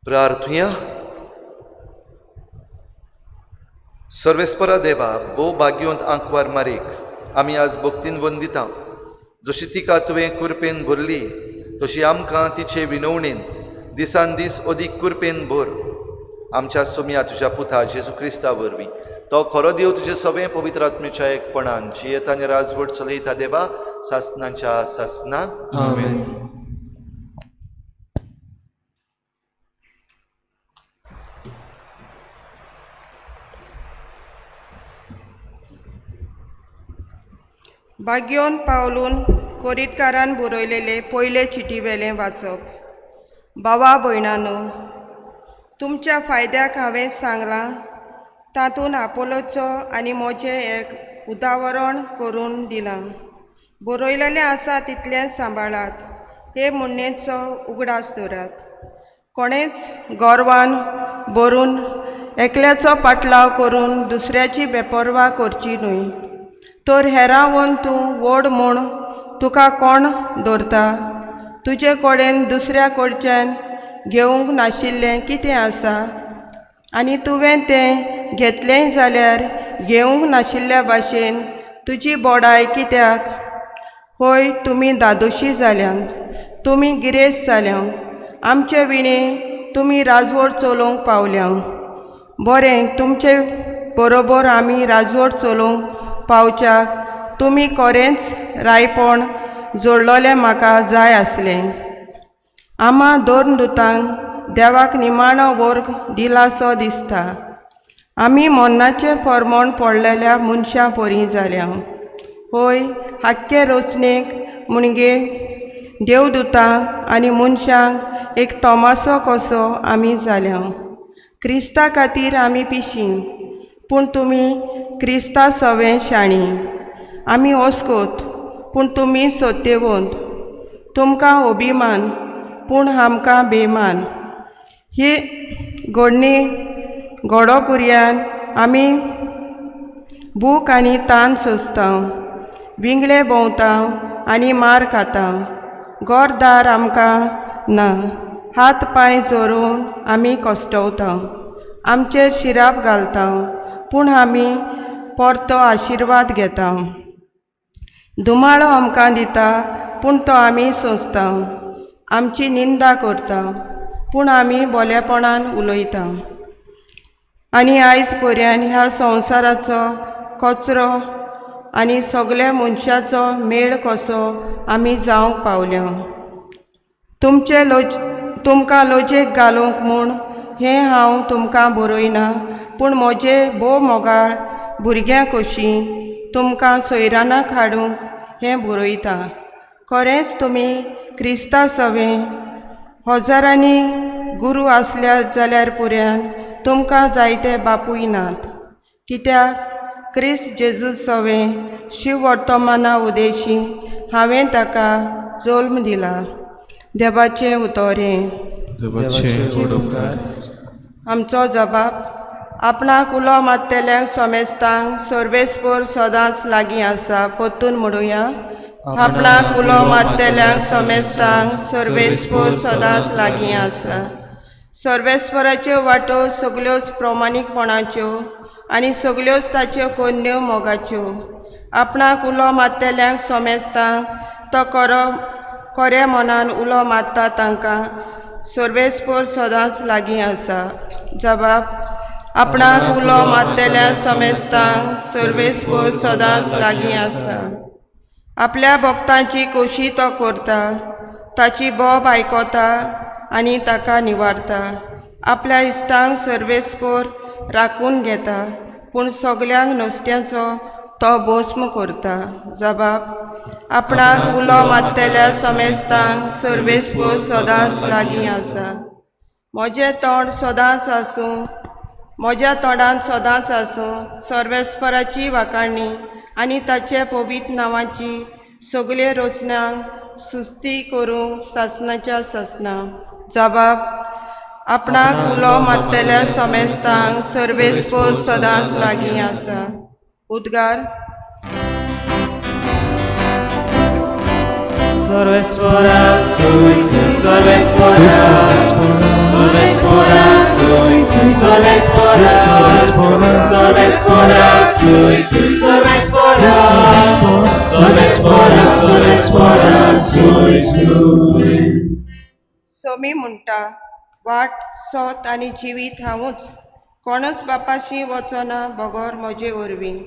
प्रार्थुया. सर्वेस्परा देवा, भोव भाग्योंत आंकवार मारीक आमी आज भक्तीन वंदिता. जशी तिका तुवें कुरपेन भरली तशी आमकां तिचे विनवणेन दिसान दीस अदीक कुरपेन भर. आमच्या सुमया तुज्या पुता जेजू क्रिस्ता वरवीं तो खरो देव तुजे सगळें पवित्र आत्मेच्या एकपणान जियेता आनी राजवट चलयता देवा सासनाच्या सासना. आमेन. बाग्योन पावलून कोरीतकारान बरयलेले पयले चिटीवेलें वाचप. भावा भयणानो, तुमच्या फायद्याक हांवें सांगलां तातूंत आपोलोचो आनी म्हजें एक उदाहरण करून दिलां. बरयलेलें आसा तितलें सांबाळात, हे म्हणणेचो उगडास दवरात. कोणेच गोरवान भरून एकल्याचो पाटलाव करून दुसऱ्याची बेपर्वा करची न्हय, तर हेरावन तूं व्हड म्हूण तुका कोण दवरता? तुजे कडेन दुसऱ्या कडच्यान घेवंक नाशिल्लें कितें आसा आनी तुवें तें घेतलेंय जाल्यार घेवंक नाशिल्ल्या भाशेन तुजी बोडाय कित्याक? होय, तुमी दादोशी जाल्यान, तुमी गिरेस्त जाल्या, आमचे विणे तुमी राजवट चलोवंक पावल्या. बरें, तुमचे बरोबर आमी राजवट चलोवंक पावच्याक तुमी कोरेंच रायपण जोडलोलें म्हाका जाय आसलें. आमा दोन दुतांक देवाक निमाणो वर्ग दिलासो दिसता. आमी मोन्नाचें फॉर्मोण पडलेल्या मनशां परी जाल्या. होय, हाक्के रोचणेक मुणगे देवदुतांक आनी मनशांक एक तोमासो कसो आमी जाल्या. क्रिस्ता खातीर आमी पिशीं, पूण तुमी क्रिस्ता सवें शाणी. आमी ओस्कोत, पूण तुमी सोतेवंत. तुमकां अभिमान, पूण आमकां बेमान. ही घडणी घोडोपुरयान आमी भूक आनी तान सोंसता, विंगळे भोंवता आनी मार खाता. घरदार आमकां ना, हात पांय जोरून आमी कश्टवता. आमचेर शिराप घालता, पूण आमी परतो आशिर्वाद घेता. धुमाळो आमकां दिता, पूण तो आमी सोंसता. आमची निंदा करता, पूण आमी बोलेपणान उलयता. आनी आयज पर्यान ह्या संवसाराचो कचरो आनी सगल्या मनशाचो मेळ कसो आमी जावंक पावल्या. तुमचे लोज तुमकां लजेक घालूंक म्हूण हें हांव तुमकां बरयना, पूण म्हजे भोव मोगाळ भुरग्यां कशीं तुमकां सोयरानाक हाडूंक हें बरयता. खरेंच तुमी क्रिस्ता सवें हजारांनी गुरू आसल्यार जाल्यार पुऱ्यान तुमकां जायते बापूय नात. कित्याक क्रिस्त जेजू सवें शिववर्तमाना उदेशी हांवें ताका जल्म दिला. देवाचें उतर हें. आमचो जबाब आपणाक उलो मारतल्यांक सोमेस्तांक सर्वेस्पर सदांच लागीं आसा. परतून म्हणुया, आपणाक उलो मारतल्यांक सोमेस्तांक सर्वेस्पर सदांच लागीं आसा. सर्वेस्पराच्यो वाटो सगल्योच प्रमाणीकपणाच्यो आनी सगल्योच ताच्यो कोन्न्यो मोगाच्यो. आपणाक उलो मारतल्यांक सोमेस्तांक तो कोरो कोऱ्या मनान उलो मारता तांकां सर्वेस्पर सदांच लागीं आसा. जबाब आपणाक उलो मारतल्या समेस्तांक सर्वेस्पर सदांच लागीं आसा. आपल्या भक्तांची कोशी तो करता, ताची बोब आयकता आनी ताका निवारता. आपल्या इश्टांक सर्वेस्पर राखून घेता, पूण सगल्यांक नुस्त्याचो तो भस्म करता. जबाब आपणाक उलो मारतल्या समेस्तांक सर्वेस्पर सदांच लागीं आसा. म्हजें तोंड सदांच आसूं, म्हज्या तोंडान सदांच आसूं सर्वेस्पराची वाखाणी आनी ताचे पवित्र नांवाची सगळे रचनांक सुस्ती करूंक सासणाच्या सासणां. जबाब आपणाक उलो मारतल्या समेस्तांक सर्वेस्पर सदांच लागीं आसा. उद्गार सोमी म्हणटा, वाट सोत आनी जिवीत हांवूच, कोणूच बापाशी वचना बगर म्हजे वरवीं.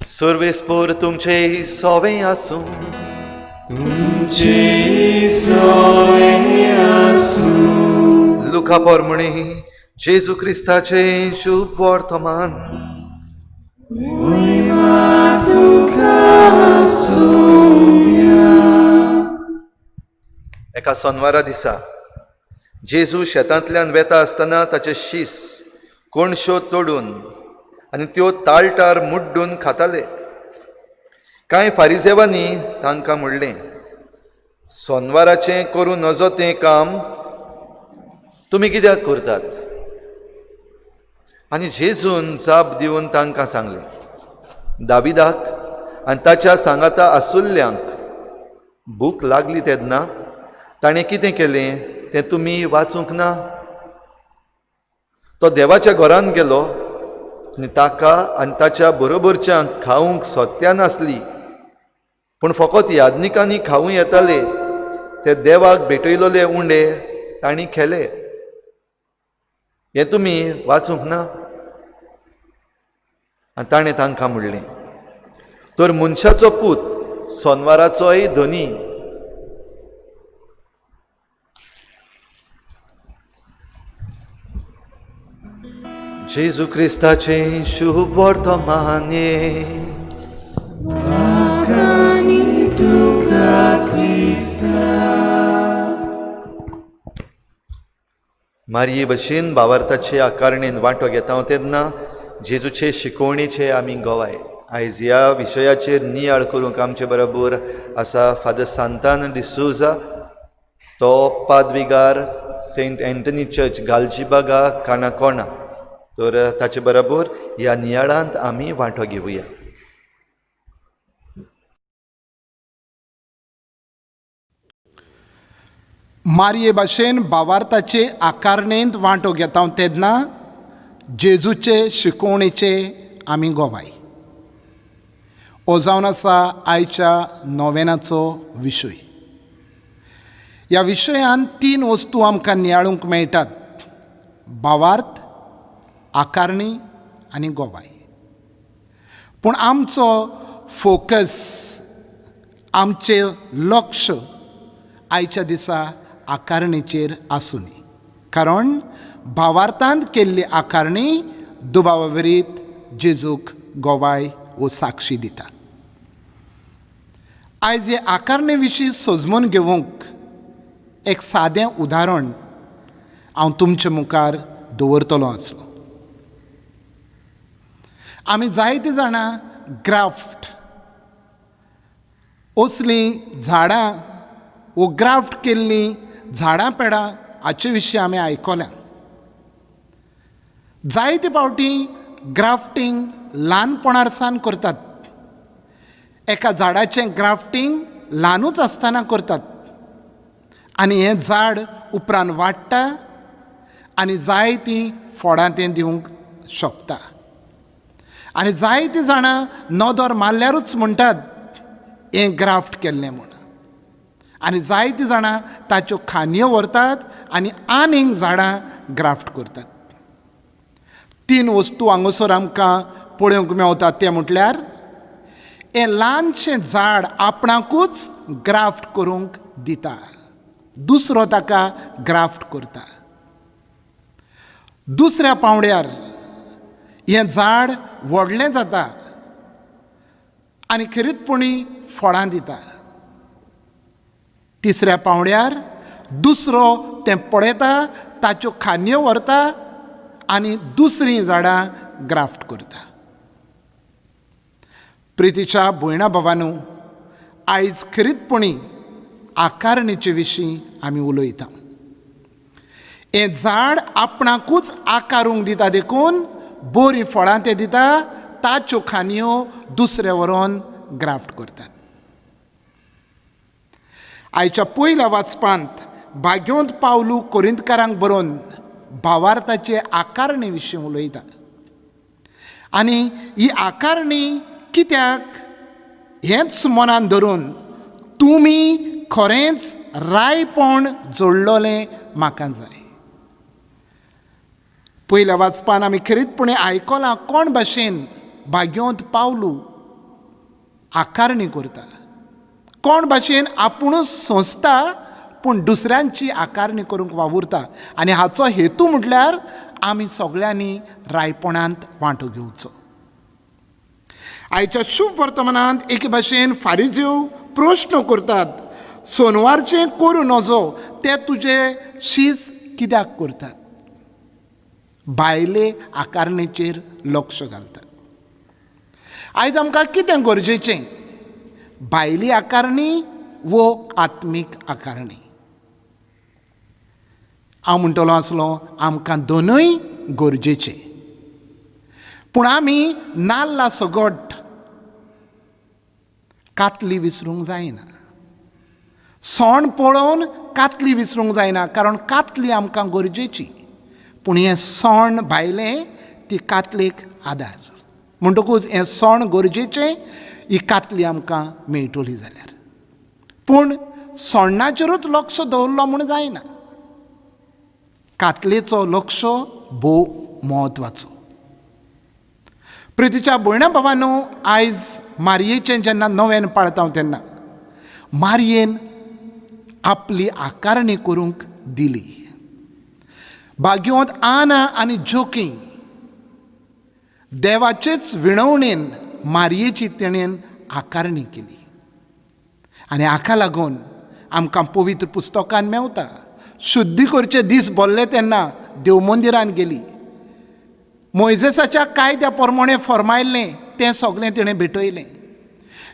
सर्वेस्पर तुमचे सोवे आसूं. लुका पोरमणी जेजू क्रिस्ताचे शुभ वर्तमान. एका सोनवारा दिसा जेजू शेतांतल्यान वेता आसतना ताचे शीस कोणश्यो तोडून आनी त्यो ताळटार मुड्डून खाताले. कांय फारिजेवांनी तांकां म्हणलें, सोनवाराचें करूं नजो तें काम तुमी कित्याक करतात? आनी जेजून जाप दिवन तांकां सांगलें, दाविदाक आनी ताच्या सांगाता आसुल्ल्यांक भूक लागली तेन्ना ताणें कितें केलें तें तुमी वाचूंक ना? तो देवाच्या घरान गेलो आनी ताका आनी ताच्या बरोबरच्यांक खावंक सत्या नासली, पूण फकत याज्ञिकांनी खावूं येताले ते देवाक भेटयलोले उंडे तांणी खेले. हें तुमी वाचूंक ना? आनी ताणें तांकां म्हणलें, तर मनशाचो पूत सोनवाराचोय धनी. जेजू क्रिस्ताचें शुभ वर्तमाने. मारये भशेन भावार्थाचे आकारणेन वांटो घेता तेन्ना जेजूचे शिकवणेचे आमी गवाय. आयज ह्या विशयाचेर नियाळ करूंक आमचे बरोबर आसा फादर सांतान डिसोजा, तो पादविगार सेंट एंटनी चर्च गालजीबागा काणाकोणा. तर ताचे बरोबर ह्या नियाळांत आमी वांटो घेवया. मारये भाशेन भावार्थाचे आकारणेंत वांटो घेता तेन्ना जेजूचे शिकवणेचे आमी गोवाय. हो जावन आसा आयच्या नोवेनाचो विशय. ह्या विशयान तीन वस्तू आमकां नियाळूंक मेळटात, भावार्थ, आकारणी आनी गोवाय. पूण आमचो फोकस, आमचें लक्ष आयच्या दिसा आकारणीचेर आसूनी, कारण भावार्थांत केल्ली आकारणी दुबावावरीत जेजूक गोवाय वो साक्षी दिता. आयज हे आकारणे विशीं सोजमून घेवंक एक सादें उदाहरण हांव तुमचे मुखार दवरतलो आसलो. आमी जायते जाणां ग्राफ्ट असलीं झाडां वो ग्राफ्ट केल्लीं झाडां पेडां हाचे विशीं आमी आयकल्या. जायते फावटी ग्राफ्टींग ल्हानपणार सावन करतात. एका झाडाचें ग्राफ्टींग ल्हानूच आसतना करतात आनी हें झाड उपरांत वाडटा आनी जायतीं फळां तें दिवंक शकता. आनी जायतीं जाणां नदर मारल्यारूच म्हणटात हें ग्राफ्ट केल्लें म्हूण, आनी जायतीं जाणां ताच्यो खांदयो व्हरतात आनी आनीक झाडां ग्राफ्ट करतात. तीन वस्तू हांगासर आमकां पळोवंक मेवता तें म्हटल्यार हें ल्हानशें झाड आपणाकूच ग्राफ्ट करूंक दिता, दुसरो ताका ग्राफ्ट करता. दुसऱ्या पावंड्यार हें झाड व्हडलें जाता आनी खेरीतपणी फळां दिता. तिसऱ्या पावंड्यार दुसरो तें पळयता, ताच्यो खांदयो व्हरता आनी दुसरीं झाडां ग्राफ्ट करता. प्रितीच्या भयणा भावानू, आयज खेरीतपणी आकारणीचे विशीं आमी उलयता. हें झाड आपणाकूच आकारूंक दिता देखून बरीं फळां तें दिता, ताच्यो खांदयो दुसरे व्हरोन ग्राफ्ट करतात. आयच्या पयल्या वाचपांत भाग्योंत पावलू कोरिंतकारांक बरोवन भावार्थाचे आकारणी विशीं उलयता आनी ही आकारणी कित्याक हेंच मनान धरून तुमी खरेंच रायपण जोडलोलें म्हाका जाय. पयल्या वाचपान आमी खेरीतपणी आयकलां कोण भाशेन भाग्योंत पावलू आकारणी करता, कोण भाशेन आपुणूच सोंसता पूण दुसऱ्यांची आकारणी करूंक वावुरता. आनी हाचो हेतू म्हटल्यार आमी सगळ्यांनी रायपणांत वांटो घेवचो. आयच्या शुभ वर्तमानांत एके भाशेन फारिजीव प्रश्न करतात, सोनवारचें करूं नजो ते तुजे शीज कित्याक करतात? भायले आकारणेचेर लक्ष घालतात. आयज आमकां कितें गरजेचें? भायली आकारणी वो आत्मीक आकारणी. हांव म्हणटलो आसलो आमकां दोनूय गरजेचें, पूण आमी नाल्ला सगट कातली विसरूंक जायना. सोंड पळोवन कातली विसरूंक जायना, कारण कातली आमकां गरजेची, पूण हें सोंड भायलें ती कातलेक आदार. म्हणटकूच हें सोंड गरजेचें, ही कातली आमकां मेळटली जाल्यार. पूण सोंडाचेरूच लक्ष दवरलो म्हूण जायना, कातलेचो लक्ष भोव म्हत्वाचो. प्रितीच्या भयणा भावांनो, आयज मारयेचें जेन्ना नव्यान पाळता तेन्ना मारयेन आपली आकारणी करूंक दिली. भाग्यवंत आना आनी जोकी देवाचेच विणवणेन मारयेची तेणेन आकारणी केली. आनी हाका लागून आमकां पवित्र पुस्तकान मेवता. शुद्धी करचे दीस भरले तेन्ना देव मंदिरान गेली, मोयजेसाच्या कायद्या प्रमाणें फर्मायल्लें तें सगळें तिणें भेटयलें.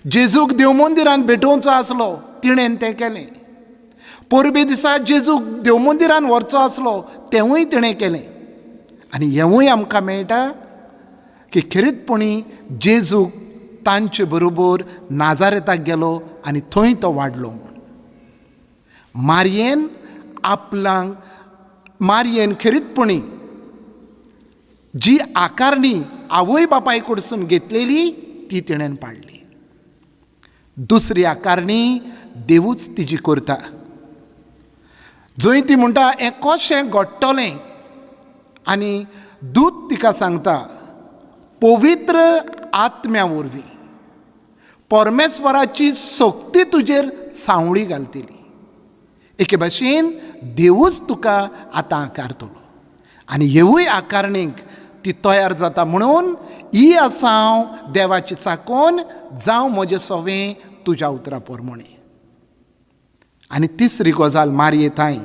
जेजूक देव मंदिरान भेटोवचो आसलो, तिणें तें केलें. परबे दिसा जेजूक देव मंदिरान व्हरचो आसलो, तेंवूय तिणें केलें. आनी हेंवूय आमकां मेळटा की खेरीतपणी जेजूक तांचे बरोबर नाजारेताक गेलो आनी थंय तो वाडलो म्हूण. मारयेन आपणाक मारयेन खेरीतपणी जी आकारणी आवय बापाय कडसून घेतलेली ती तिणें पाडली. दुसरी आकारणी देवूच तिजी करता. जंय ती म्हणटा हें कशें घडटलें, आनी दूत तिका सांगता पवित्र आत्म्या वरवीं परमेश्वराची शक्ती तुजेर सांवळी घालतली. एके भाशेन देवूच तुका आतां आकारतलो. आनी हेवूय आकारणीक ती तयार जाता म्हणून ही आसा हांव देवाची चाकोन, जावं म्हजें सवें तुज्या उतरा प्रमाणें. आनी तिसरी गजाल मारये थांय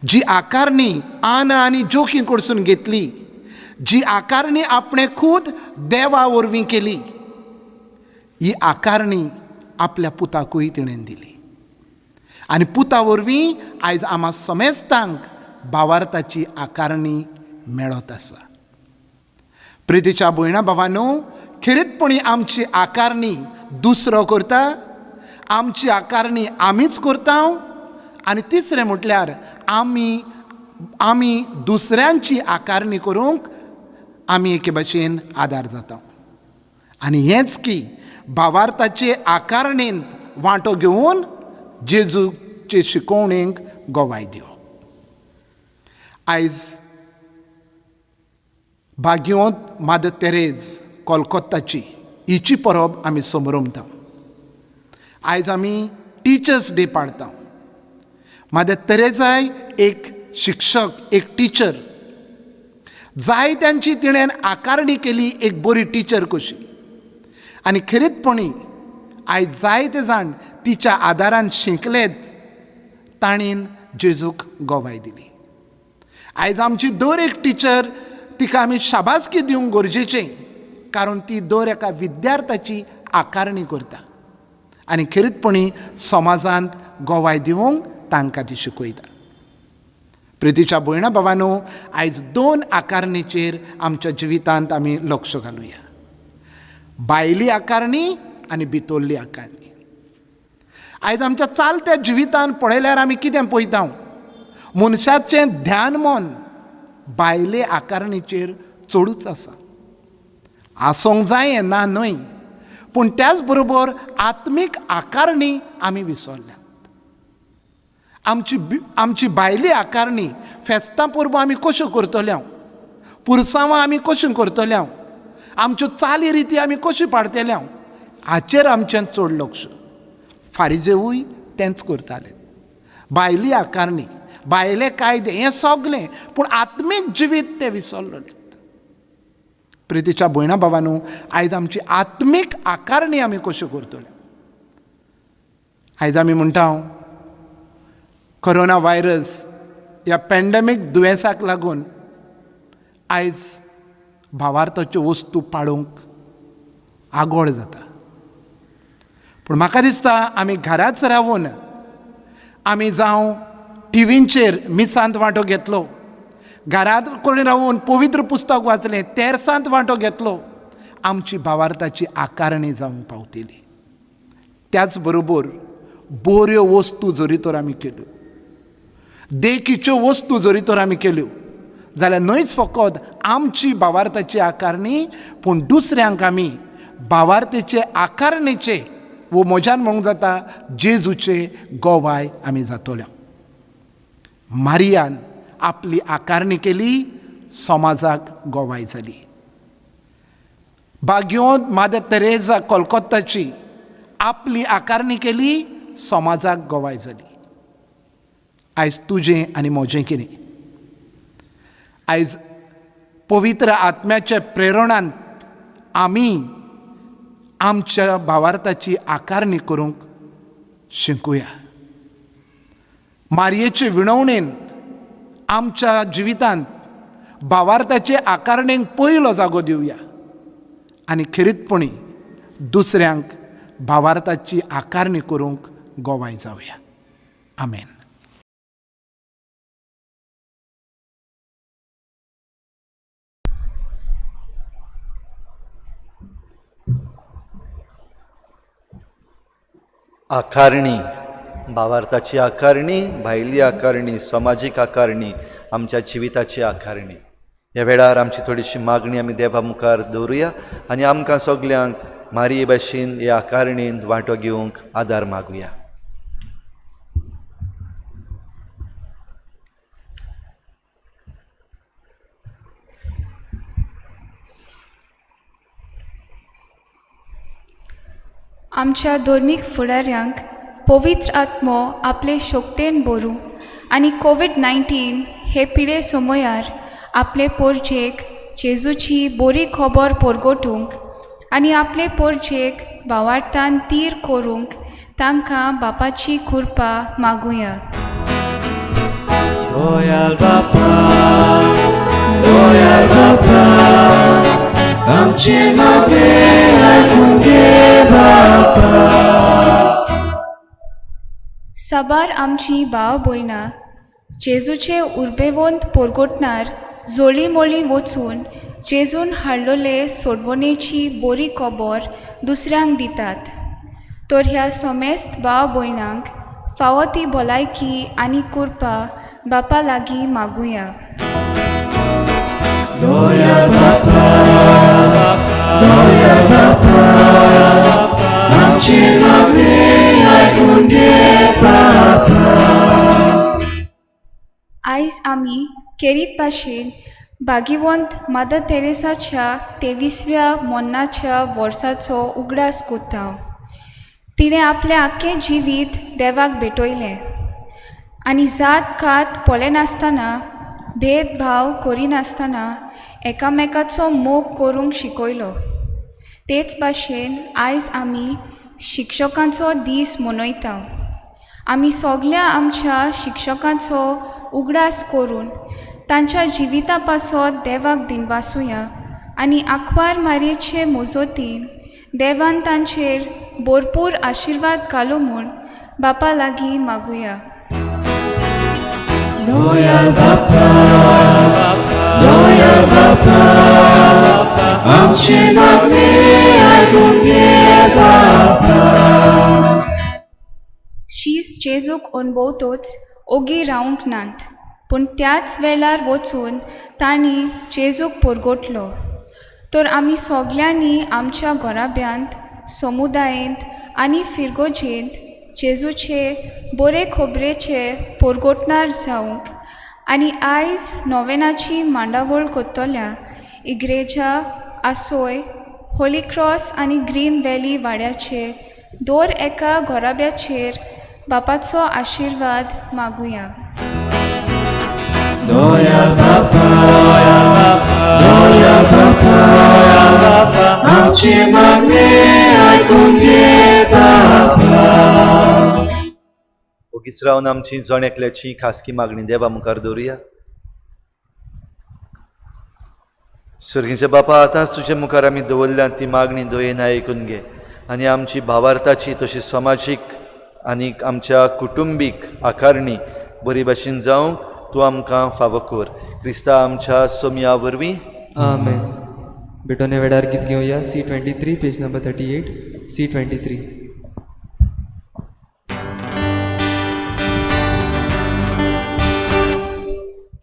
जी आकारणी आना आनी जोखी कडसून घेतली, जी आकारणी आपणें खूद देवा वरवीं केली, ही आकारणी आपल्या पुताकूय तिणें दिली. आनी पुता वरवीं आयज आमा समेस्तांक भावार्थाची आकारणी मेळत आसा. प्रितीच्या भयणा भावांनो, खेरीतपणी आमची आकारणी दुसरो करता, आमची आकारणी आमीच करता. आनी तिसरें म्हटल्यार आमी आमी दुसऱ्यांची आकारणी करूंक आमी एके भाशेन आदार जाता. आनी हेंच की भावार्थाचे आकारणेंत वांटो घेवन जेजूचे शिकोवणेक गवाय दिवप. आयज भाग्यवंत मादर तेरेज कोलकोत्ताची हिची परब आमी समरमता. आयज आमी टिचर्स डे पाळता. मादर तेरेजाय एक शिक्षक, एक टिचर, जायत्यांची तिणें आकारणी केली एक बरी टिचर कशी. आनी खेरीतपणी आयज जायते जाण तिच्या आदारान शिकलेत, ताणें जेजूक गवाय दिली. आयज आमची दर एक टिचर तिका आमी शाबासकी दिवंक गरजेचें, कारण ती दर एका विद्यार्थ्याची आकारणी करता आनी खेरीतपणी समाजांत गवाय दिवंक तांकां ती शिकयता. प्रितीच्या भयणा भावांनो, आयज दोन आकारणीचेर आमच्या जिवितांत आमी लक्ष घालुया, भायली आकारणी आनी भितरली आकारणी. आयज आमच्या चालत्या जिवितांत पळयल्यार आमी कितें पळयता, मनशाचें ध्यान मन भायले आकारणीचेर चडूच आसा. आसूंक जाय ना न्हय, पूण त्याच बरोबर आत्मीक आकारणी आमी विसरल्यात. आमची भायली आकारणी फेस्तां परबो आमी कश्यो करतले, पुरसांवां आमी कश्यो करतले, आमच्यो चाली रिती आमी कश्यो पाडतले, हाचेर आमचें चड लक्ष. फारिजेवूय तेंच करताले, भायली आकारणी, भायले कायदे हें सगलें, पूण आत्मीक जिवीत ते विसरलें. प्रितीच्या भयणा भावांनो, आयज आमची आत्मीक आकारणी आमी कश्यो करतले. आयज आमी म्हणटा कोरोना व्हायरस ह्या पॅन्डेमीक दुयेंसाक लागून आयज भावार्थाच्यो वस्तू पाडूंक आगोळ जाता. पूण म्हाका दिसता आमी घराच रावून आमी जावं टिवींचेर मिसांत वांटो घेतलो, घरांत कडेन रावून पवित्र पुस्तक वाचलें, तेर्सांत वांटो घेतलो, आमची भावार्थाची आकारणी जावंक पावतली. त्याच बरोबर बऱ्यो वस्तू जरी तर आमी केल्यो, देखीच्यो वस्तू जरी तर आमी केल्यो जाल्यार न्हयच फकत आमची भावार्थाची आकारणी, पूण दुसऱ्यांक आमी भावार्थेचे आकारणेचे वो म्हज्यान म्हणूंक जाता जेजूचे गोवाय आमी जातले. मारियान आपली आकारणी केली, समाजाक गोवाय जाली. भाग्योंत मादर तेरेजा कोलकोत्ताची आपली आकारणी केली, समाजाक गोवाय जाली. आयज तुजें आनी म्हजें कितें? आयज पवित्र आत्म्याच्या प्रेरणान आमी आमच्या भावार्थाची आकारणी करूंक शिकूया. मारयेचे विणवणेन आमच्या जिवितांत भावार्थाचे आकारणेक पयलो जागो दिवया आनी खेरीतपणी दुसऱ्यांक भावार्थाची आकारणी करूंक गोवाय जावया. आमेन. आकारणी, भावार्थाची आकारणी, भायली आकारणी, समाजीक आकारणी, आमच्या जिविताची आकारणी. ह्या वेळार आमची थोडीशी मागणी आमी देवा मुखार दवरुया आनी आमकां सगल्यांक मारये भाशेन ह्या आकारणींत वांटो घेवंक आदार मागुया. आमच्या धर्मीक फुडाऱ्यांक पवित्र आत्मो आपले शक्तेन भरूं आनी कोवीड-19 हे पिडे समयार आपले पोरजेक जेजूची बरी खबर परगटूंक आनी आपले पोरजेक भावार्थान तीर करूंक तांकां बापाची कृपा मागुया. दयाळ बापा, दयाळ बापा, आमचे मागणे आयकून घे बापा. साबार आमची भाव भयणां जेजूचे उर्बेवंत परगटणार जोळीमोळी वचून जेजून हाडलेले सोडवणेची बरी खबर दुसऱ्यांक दितात. तर ह्या समेस्त भाव भयणांक फावो ती भलायकी आनी कृपा बापा लागीं मागुया. दयाळ बापा, दयाळ बापा, आमचे मागणे आयकून घे बापा. आयज आमी केरीत भाशेन भाग्यवंत मादर तेरेसाच्या 23व्या मरणाच्या वर्साचो उगडास करता. तिणें आपलें आख्खें जिवीत देवाक भेटयलें आनी जात कात पळयनासतना, भेदभाव करिनासतना एकामेकाचो मोग करूंक शिकयलो. तेच भाशेन आयज आमी शिक्षकांचो दीस मनयता. आमी सगल्या आमच्या शिक्षकांचो उगडास करून तांच्या जिविता पासत देवाक दिनवासुया आनी आंकवार मारयेचे मजतीन देवान तांचेर भरपूर आशिर्वाद घालो म्हूण बापा लागीं मागुया. दयाळ बापा, दयाळ बापा, आमचे मागणे आयकून घे बापा. शीस जेजूक अणभवतोच ओगी रावंक नात, पूण त्याच वेळार वचून तांणी जेजूक परगटलो. तर आमी सगल्यांनी आमच्या घराब्यांत, समुदायेंत आनी फिरगोजेंत जेजूचे बरे खबरेचे परगटणार जावंक आनी आयज नोवेनाची मांडावळ करतल्या इग्रेजा, आसोय, होली क्रॉस आनी ग्रीन व्हॅली वाड्याचे दर एका घराब्याचेर बापाचो आशिर्वाद मागुया. दयाळ बापा, दयाळ बापा, आमचे मागणे आयकून घे बापा. ओगीच रावन आमची जण एकल्याची खासगी मागणी देवा मुखार दवरुया. सर्गीच्या बापा, आतांच तुजे मुखार आमी दवरल्या ती मागणी दयेन आयकून घे. आनी आमची भावार्थाची तशी समाजीक आनी आमच्या कुटुंबीक आकारणी बरी भाशेन जावंक तूं आमकां फावो कर. क्रिस्ता आमच्या सोमया वरवीं. आमेन. भेटोने वेळार गीत घेवया C 23 page number 38 C 23.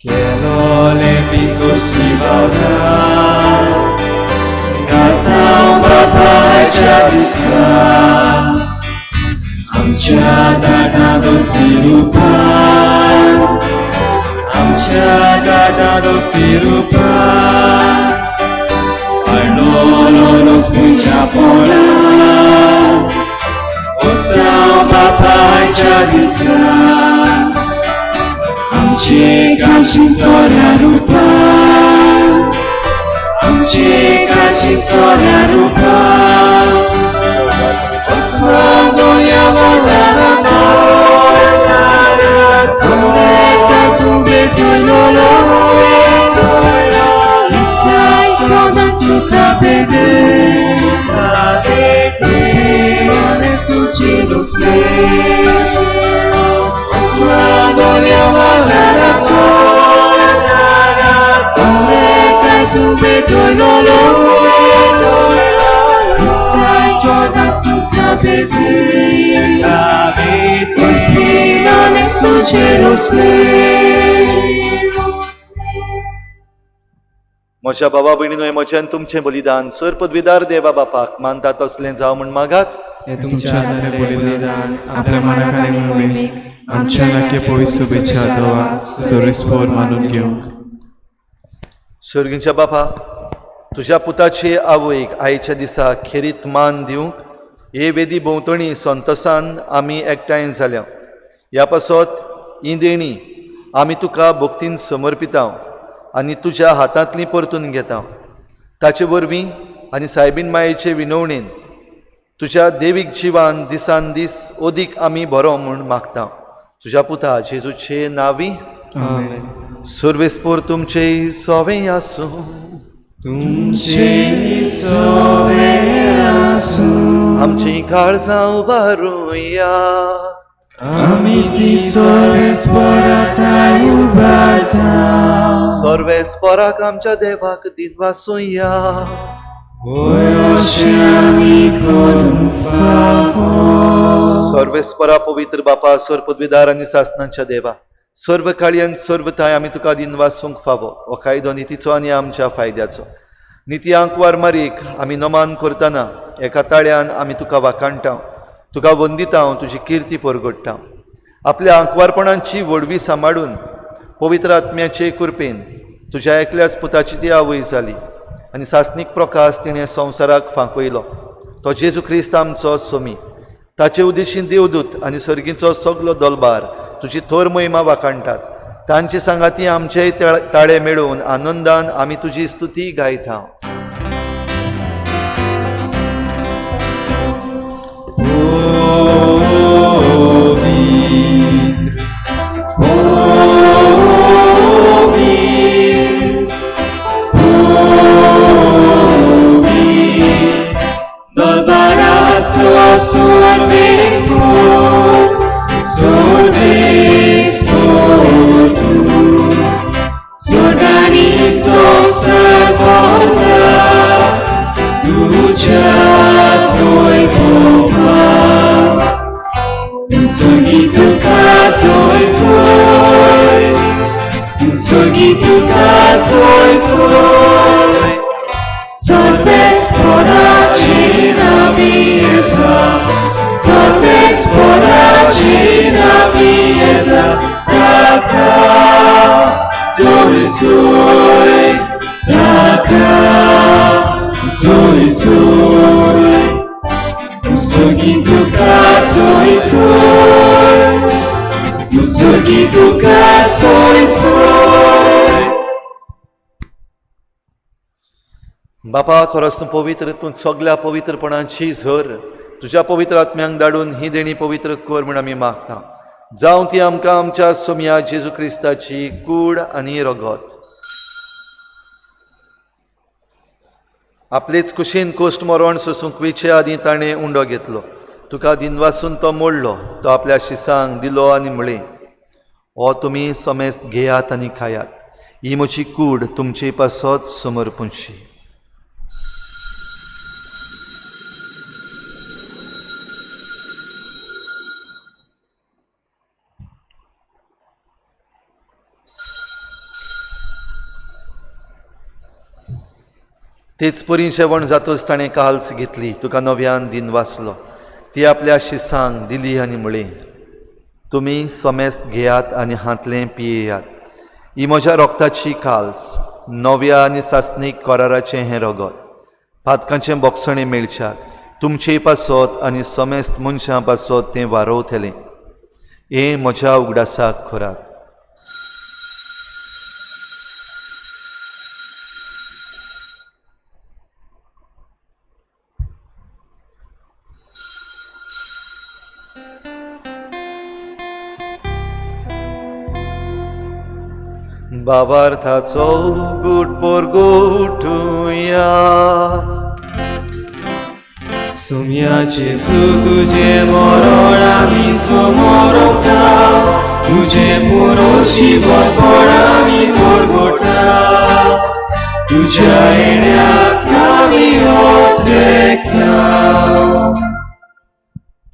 Kelole picos devagar, Natal papai te avisar, आमच्या दाटा दोस्ती रुपार, आमच्या दाटा दोस्ती रुपार, Arnolo nos pucha fora, Otrao papai te avisar, आमचे काची चोऱ्या रुपार, आमचे काची चोऱ्या रुपार, Osman doña volana म्हज्या बाबा भयणीनो, म्हज्यान तुमचें बलिदान सर पदवीदार देवा बापाक मानता तसलें जावं म्हूण मागात. हें तुमच्या हातांतलें बलिदान आपल्या मनाक आनी मोहिमेक आमच्या नाके पवित्र शुभेच्छा देवा सर्विसपोर मानून घेवंक. सर्गींच्या बापा, तुज्या पुताचे आवयक आयच्या दिसा खेरीत मान दिवंक हे वेदी भोंवतणी संतोसान आमी एकठांय जाल्या. ह्या पासत ही देणी आमी तुका भक्तीन समर्पिता आनी तुज्या हातांतली परतून घेता. ताचे वरवीं आनी सायबीन मायेचे विनवणेन तुज्या देवीक जिवान दिसान दीस अदीक आमी बरो म्हूण मागता. तुज्या पुता जेजूचे नावी. आमेन. सर्वेस्पोर तुमचे सोवे आसूं. तुमचे सोवे आसूं. आमची काळजां उबारुया. आमी ती सर्वेस्पोराताय उबारता. सर्वेस्पोराक आमच्या देवाक दिनवासुया. सर्वेस्परा पवित्र बापा, सर्व पदवीदार आनी सासनांच्या देवा, सर्व काळयान सर्व थांय आमी तुका दिनवासूंक फावो. हो कायदो नितीचो आनी आमच्या फायद्याचो. निती आंकवार मारीक आमी नमान करतना एका ताळ्यान आमी तुका वाखाणटा, तुका वंदिता, तुजी किर्ती परगडटा. आपल्या आंकवारपणाची व्हडवी सांबाळून पवित्र आत्म्याचे कृपेन तुज्या एकल्याच पुताची ती आवय जाली आनी सासनीक प्रकाश तिणें संवसाराक फांकयलो. तो जेजू क्रिस्त आमचो सोमी. ताचे उद्देशीन देवदूत आनी सर्गीचो सगलो दलबार तुजी थोर महिमा वाखाणटात. तांचे सांगाती आमचेय ताळे मेळोवन आनंदान आमी तुजी स्तुती गायता. बापा, खरोच तूं पवित्र, तूं सगल्या पवित्रपणाची झर. तुज्या पवित्र आत्म्यांक धाडून ही देणी पवित्र कर म्हूण आमी मागता. जावं ती आमकां आमच्या सोमया जेजू क्रिस्ताची कूड आनी रगत. आपलेच कुशीन कोश्ट मरण सोसूंक वेचे आदीं ताणें उंडो घेतलो. तुका दिनवासून तो मोडलो, तो आपल्या शिसांक दिलो आनी म्हळें, हो तुमी समेस्त घेयात आनी खायात, ही म्हजी कूड तुमचे पासत समर्पूंची. तेच परी जेवण जातच ताणें काल्च घेतली, तुका नव्यान दिन वाचलो, ती आपल्या शिसांक दिली आनी म्हळें, तुमी समेस्त घेयात आनी हांतलें पियेयात, ही म्हज्या रोगताची काल्स, नव्या आनी सासणीक कराराचें हें रगत, पातकांचें बोगसणें मेळच्याक तुमचे पासत आनी समेस्त मनशां पासत तें वारोवतलें. हें म्हज्या उगडासाक करात. बाबार्थाचो गुट पोरगोटुया. सुम्या जेजू तुझे मरण आमी समोरता, तुझे पुनर्जीवनपण आमी परगोटा, तुझ्या येण्याक आमी ओटेकता.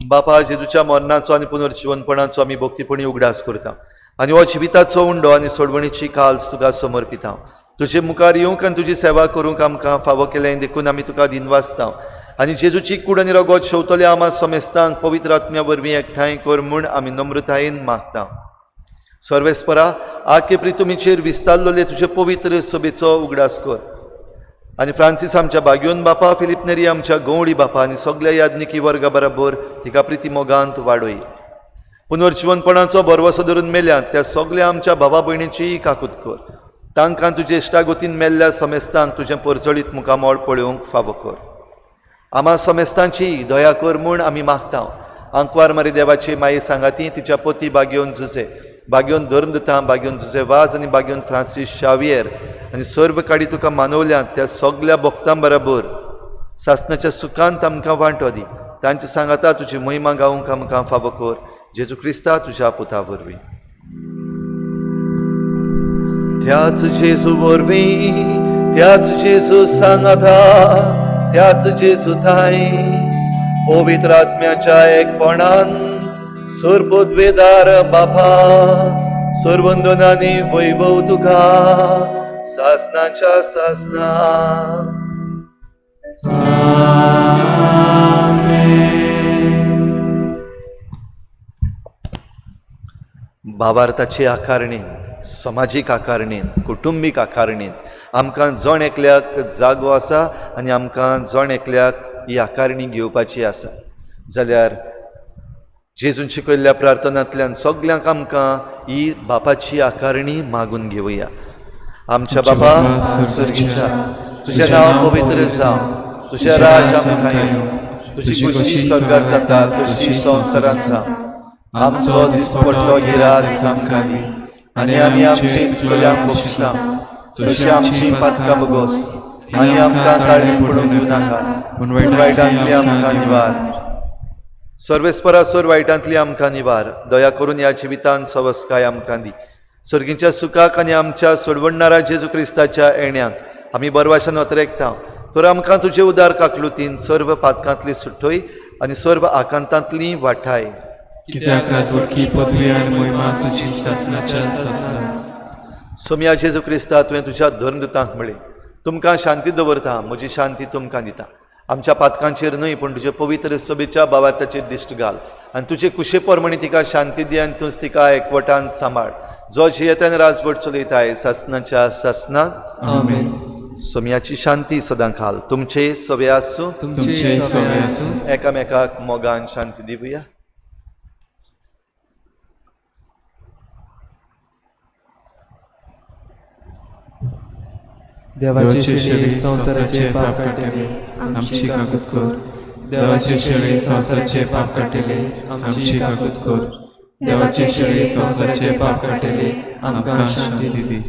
बापा, जेजूच्या मरणाचो आनी पुनर्जीवनपणाचो आमी भक्तीपणी उगडास करता आनी हो जिविताचो उंडो आनी सोडवणीची काल्स तुका समर्पिता. तुजे मुखार येवंक आनी तुजी सेवा करूंक आमकां फावो केलें देखून आमी तुका दिनवासता आनी जेजूची कूड आनी रगत शेवतल्या आमा समेस्तांक पवित्र आत्म्या वरवीं एकठांय कर म्हूण आमी नम्रतायेन मागता. सर्वेस्परा, आके प्रितुमीचेर विस्तारलेले तुजे पवित्र सभेचो उगडास कर आनी फ्रांसीस आमच्या बाग्योन बापा, फिलीप नेरी आमच्या गंवडी बापा आनी सगल्या याज्ञिकी वर्गा बराबर तिका प्रिती मोगांत वाडय. पुनर्जीवनपणाचो भरवसो धरून मेल्यात त्या सगल्या आमच्या भावा भयणीचीय काकूत कर. तांकां तुजे इश्टागोतीन मेल्ल्या समेस्तांक तुजें परजळीत मुखामळ पळोवंक फावो कर. आमा समेस्तांची दया कर म्हूण आमी मागता. आंकवार मारी देवाची माई सांगाती तिच्या पती बाग्योन जुजे, बाग्योन धर्मदुतां, बाग्योन जुजे वाज आनी बाग्योन फ्रांसीस शावियर आनी सर्व काडी तुका मानवल्यात त्या सगल्या भक्तां बराबर सासणाच्या सुखांत आमकां वांटो दी. तांचे सांगाता तुजी महिमा गावंक आमकां फावो कर. जेजू क्रिस्ता तुज्या पुता वरवीं. त्याच जेजू वरवीं, त्याच जेजू सांगाता, त्याच जेजू थांय पवित्र आत्म्याच्या एकपणान सर्वोद्वेदार बापा, सर्वंदनानी वैभव तुका सासनाच्या सासना. भावार्थाचे आकारणींत, समाजीक आकारणींत, कुटुंबीक आकारणींत आमकां जण एकल्याक जागो आसा आनी आमकां जण एकल्याक ही आकारणी घेवपाची आसा. जाल्यार जेजून शिकयल्ल्या प्रार्थनांतल्यान सगल्यांक आमकां ही बापाची आकारणी मागून घेवया. आमच्या बाबा स्वर्गीच्या, तुजें नांव पवित्र जावं, तुजें राज आमकां येवं, तुजी खुशी स्वर्गार जाता तशी संवसारांत जावं. आमचो दिसपट्टो गिरास आमकां दी आनी आमी आमचे चुकल्यांक बक्षिता तशी आमची पातकां बगोस आनी आमकां ताळणी पडूंक दिवं नाका, पूण वायटांतली आमकां निवार. सर्वेस्परा सोर वायटांतली आमकां निवार. दया करून ह्या जिवितान सवस्काय आमकां दी. सर्गीच्या सुखाक आनी आमच्या सोडवणणारा जेजू क्रिस्ताच्या येण्याक आमी बरवाशान अतरेकता. तर आमकां तुजे उदार काकलुतीन सर्व पातकांतली सुटोय आनी सर्व आकांतांतली वाठाय. कित्याक राजवटकी पदवी आनी महिमा तुजी सासणाच्या सासणा. सोम्या जेजू क्रिस्ता, तुवें तुज्या धर्मदुतांक म्हळें, तुमकां शांती दवरता, म्हजी शांती तुमकां दिता. आमच्या पातकांचेर न्हय पूण तुजे पवित्र सभेच्या बावार्थाचेर दिश्ट घाल आनी तुजे कुशे प्रमाणे तिका शांती दी आनी तूंच तिका एकवटान सांबाळ, जो जियेतान राजवट चलयताय सासणाच्या सासना. आमेन. सोम्याची शांती सदां खाल तुमचे सवे आसूं, तुमचे सवे आसूं. एकामेकाक मोगान शांती दिवया. देवाचे शेळी संवसाराचे पाप काडटले, आमची काकूत कर. देवाचे शेळी संवसाराचे पाप काडटले, आमची काकूत कर. देवाचे शेळी संवसाराचे पाप काडटले, आमकां शांती दी.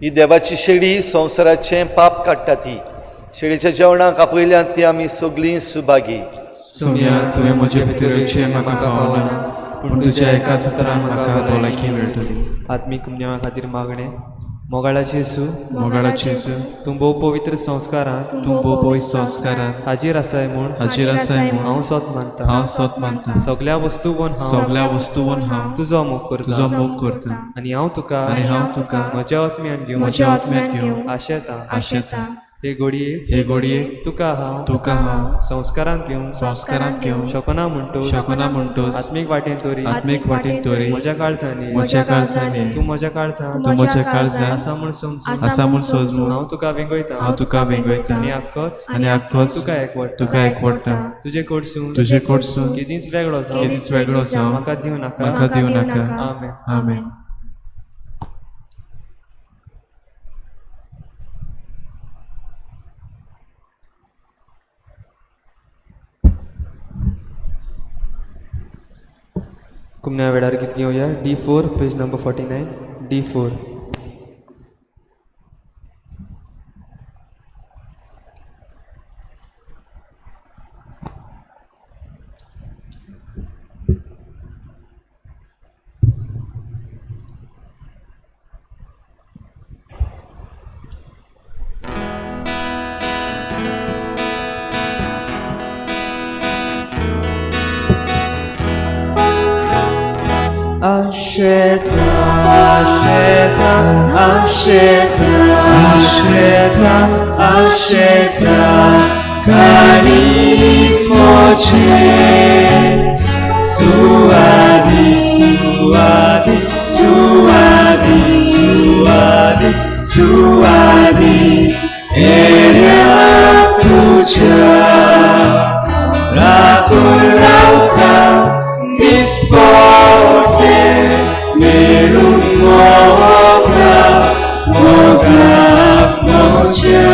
ही देवाची शेळी संवसाराचें पाप काडटा ती शेळीच्या जेवणाक आपयल्यात ती आमी सगळीं सुभागी. सोनिया, तुवें म्हजे भितर येवचें म्हाका फावना, पूण तुज्या एकाच उतरान म्हाका भलायकी मेळटली. आत्मीक कुमन्यावा खातीर मागणें. मोगाळाचे येसू, मोगाळाचे येसू, तूं भोव पवित्र संस्कारांत, तूं भोव पवित्र संस्कारांत हाजीर आसाय म्हूण, हाजीर आसाय म्हूण हांव सोत मानता, हांव सोत मानता. सगल्या वस्तूवन हांव, सगल्या वस्तूवन हांव तुजो मोग करता, तुजो मोग करता. आनी हांव तुका, आनी हांव तुका म्हज्या आत्म्यान घेवन, म्हज्या आत्म्यान घेवन आशेता, आशेता. हे घडयेक, हे घडयेक तुका हांव, तुका हांव संस्कारांत घेवन, संस्कारांत घेवन शकना म्हणटोच, शकना म्हणटोच, आत्मीक वाटेन तरी, आत्मीक वाटेन तरी म्हज्या काळजांनी, म्हज्या काळजांनी, तूं म्हज्या काळजांत, तूं म्हज्या काळजांत आसा म्हूण समजून, आसा म्हूण समजून, हांव तुका वेंगयता, हांव तुका वेंगयता. आनी आक्कोच, आनी आक्कोच तुका एकवटता, तुका एकवटता. तुजे कडसून, तुजे कडसून केदींच वेगळो जावं, केदींच वेगळो जावं म्हाका दिवं नाका, म्हाका दिवं नाका. आमेन. आमेन. कुमन्या वेळार गीत घेवया. D4, page number 49, D4. Asheta, Asheta, Asheta, Asheta, Asheta, Karismoche. Suadi, Suadi, Suadi, Suadi, Suadi, Eria tuja, Rakun Rauta, Disporte, Melum Moga, Moga Moja,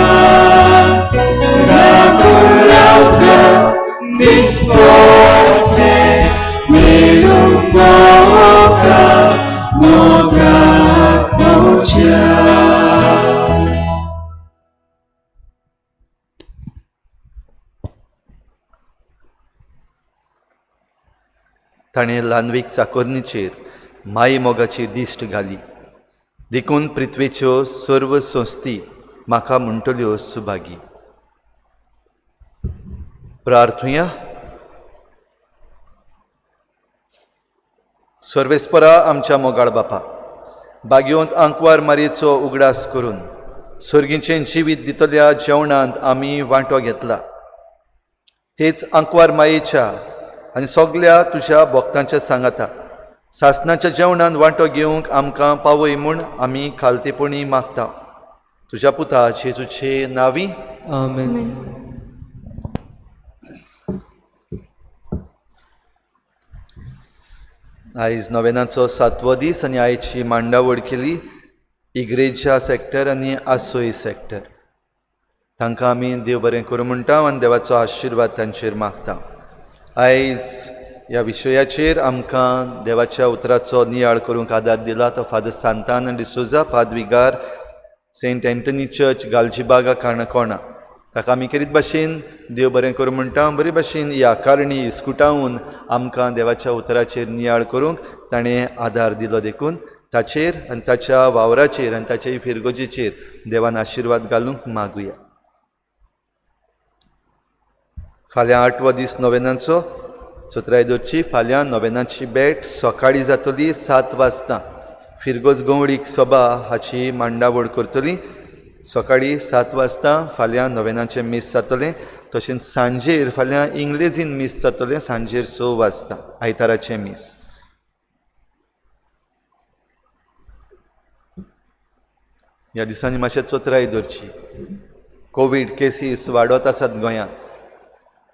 Rakun Rauta, Disporte, Melum Moga, Moga Moja. ताणें ल्हानवीक चाकोरणीचेर माई मोगाची दिश्ट घाली, देखून पृथ्वेच्यो सर्व संस्थी म्हाका म्हणटल्यो सुभागी. प्रार्थुया. सर्वेस्परा आमच्या मोगाळ बापा, बागयोंत आंकवार मारयेचो उगडास करून सर्गीचें जिवीत दितल्या जेवणांत आमी वांटो घेतला, तेच आंकवार मायेच्या आनी सगल्या तुज्या भक्तांच्या सांगाता सासणाच्या जेवणान वांटो घेवंक आमकां पावय म्हूण आमी खालतेपणी मागता. तुज्या पुता जेजूचे नांवी आमेन. आयज नोवेनाचो सातवो दीस आनी आयची मांडावळ केली इग्रेजा सेक्टर आनी आसोय सेक्टर. तांकां आमी देव बरें करूं म्हणटा आनी देवाचो आशिर्वाद तांचेर मागता. आयज ह्या विशयाचेर आमकां देवाच्या उतराचो नियाळ करूंक आदार दिला तो फादर सांतान डिसोजा, पादविगार, सेंट एंटनी चर्च, गालजीबागा, काणकोणा. ताका आमी खेरीत भाशेन देव बरें करूं म्हणटा. बरे भाशेन ह्या कारणी इस्कुटावन आमकां देवाच्या उतराचेर नियाळ करूंक ताणें आदार दिलो, देखून ताचेर आनी ताच्या वावराचेर आनी ताचे फिरगोजेचेर देवान आशिर्वाद घालूंक मागुया. फाल्यां आठवो दीस नोवेनाचो, चतुराय दवरची. फाल्यां नोवेनाची भेट सकाळीं जातली 7 वाजता. फिरगोज गंवडीक सभा हाची मांडावळ करतली. सकाळीं 7 वाजता फाल्यां नोवेनाचें मीस जातलें. तशेंच सांजेर फाल्यां इंग्लेजीन मीस जातलें, सांजेर 6 वाजता आयताराचें मीस. ह्या दिसांनी मातशें चतुराय दवरची. कोवीड केसीस वाडत आसात गोंयांत,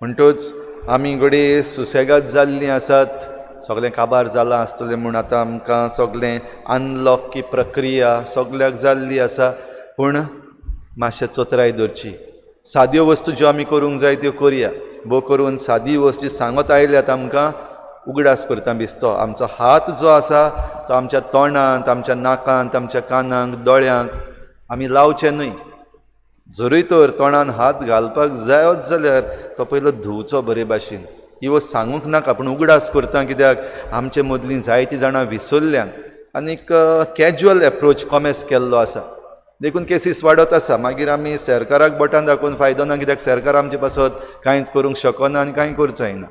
म्हणटूच आमी घडये सुसेगाद जाल्लीं आसात, सगळें काबार जालां आसतलें म्हूण आतां आमकां सगळें अनलॉक ही प्रक्रिया सगल्याक जाल्ली आसा, पूण मातशें चतुराय दवरची. साद्यो वस्तू ज्यो आमी करूंक जाय त्यो करया. भोव करून सादी वस्तू जी सांगत आयल्यात आमकां उगडास करता बिस्तो. आमचो हात जो आसा तो आमच्या तोंडांत, आमच्या नाकांत, आमच्या कानांक, दोळ्यांक आमी लावचें न्हय. जरूय तर तोंडान हात घालपाक जायोच जाल्यार तो पयलो धुवचो बरे भाशेन. ही वस्त सांगूंक नाका पूण उगडास करता कित्याक आमचे मदलीं जायतीं जाणां विसरल्यान आनीक कॅज्युअल एप्रोच कॉमेस केल्लो आसा, देखून केसीस वाडत आसा. मागीर आमी सरकाराक बोटान दाखोवन फायदो ना कित्याक सरकार आमचे पासत कांयच करूंक शकना आनी कांय करचोय ना.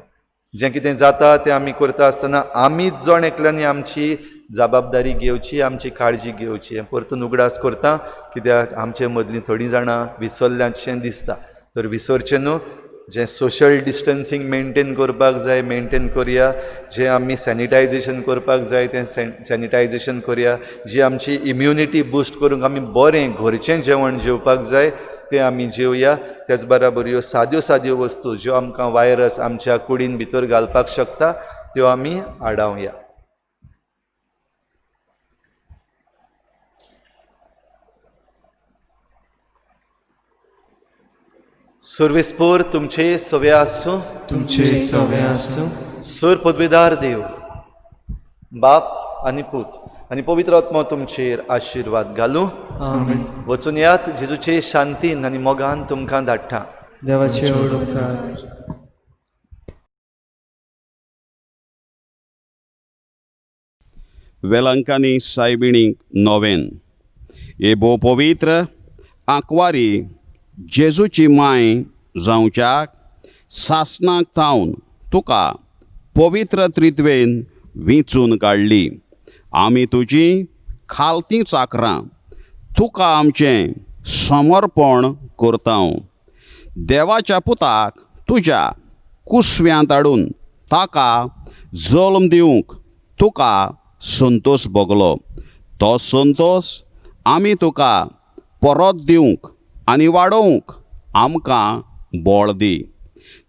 जें कितें जाता तें आमी करता आसतना आमीच जण एकल्यांनी आमची जबाबदारी घेवची, आमची काळजी घेवची. हें परतून उगडास करता कित्याक आमचे मदलीं थोडीं जाणां विसरल्यांतशें दिसता. तर विसरचें न्हू, जें सोशल डिस्टन्सींग मेनटेन करपाक जाय मेनटेन करया, जें आमी सॅनिटायजेशन करपाक जाय तें सॅनिटायजेशन करया, जी आमची इम्युनिटी बुस्ट करूंक आमी बरें घरचें जेवण जेवपाक जाय तें आमी जेवया. त्याच बराबर ह्यो साद्यो साद्यो वस्तू ज्यो आमकां वायरस आमच्या कुडीन भितर घालपाक शकता त्यो आमी आडावया. सर्वेस्पोर तुमचे सवे आसूं, तुमचे सवे आसूं. सर पदवेदार देव बाप आनी पूत आनी पवित्र आत्मो तुमचेर आशिर्वाद घालूं. आमेन. वचून यात, जेजूचे शांतीन आनी मोगान तुमकां धाडटा. देवाचे व्हड उपकार. वेलंकांनी सायबिणीक नोवेन हे भोव पवित्र आंकवारी जेजूची माय जावच्याक सासणाक थावन तुका पवित्र त्रित्वेन विंचून काडली. आमी तुजी खालती चाकरां तुका आमचें समर्पण करता. देवाच्या पुताक तुज्या कुसव्यांत हाडून ताका जल्म दिवंक तुका संतोश भोगलो. तो संतोश आमी तुका परत दिवंक आनी वाडोवंक आमकां बळ दी.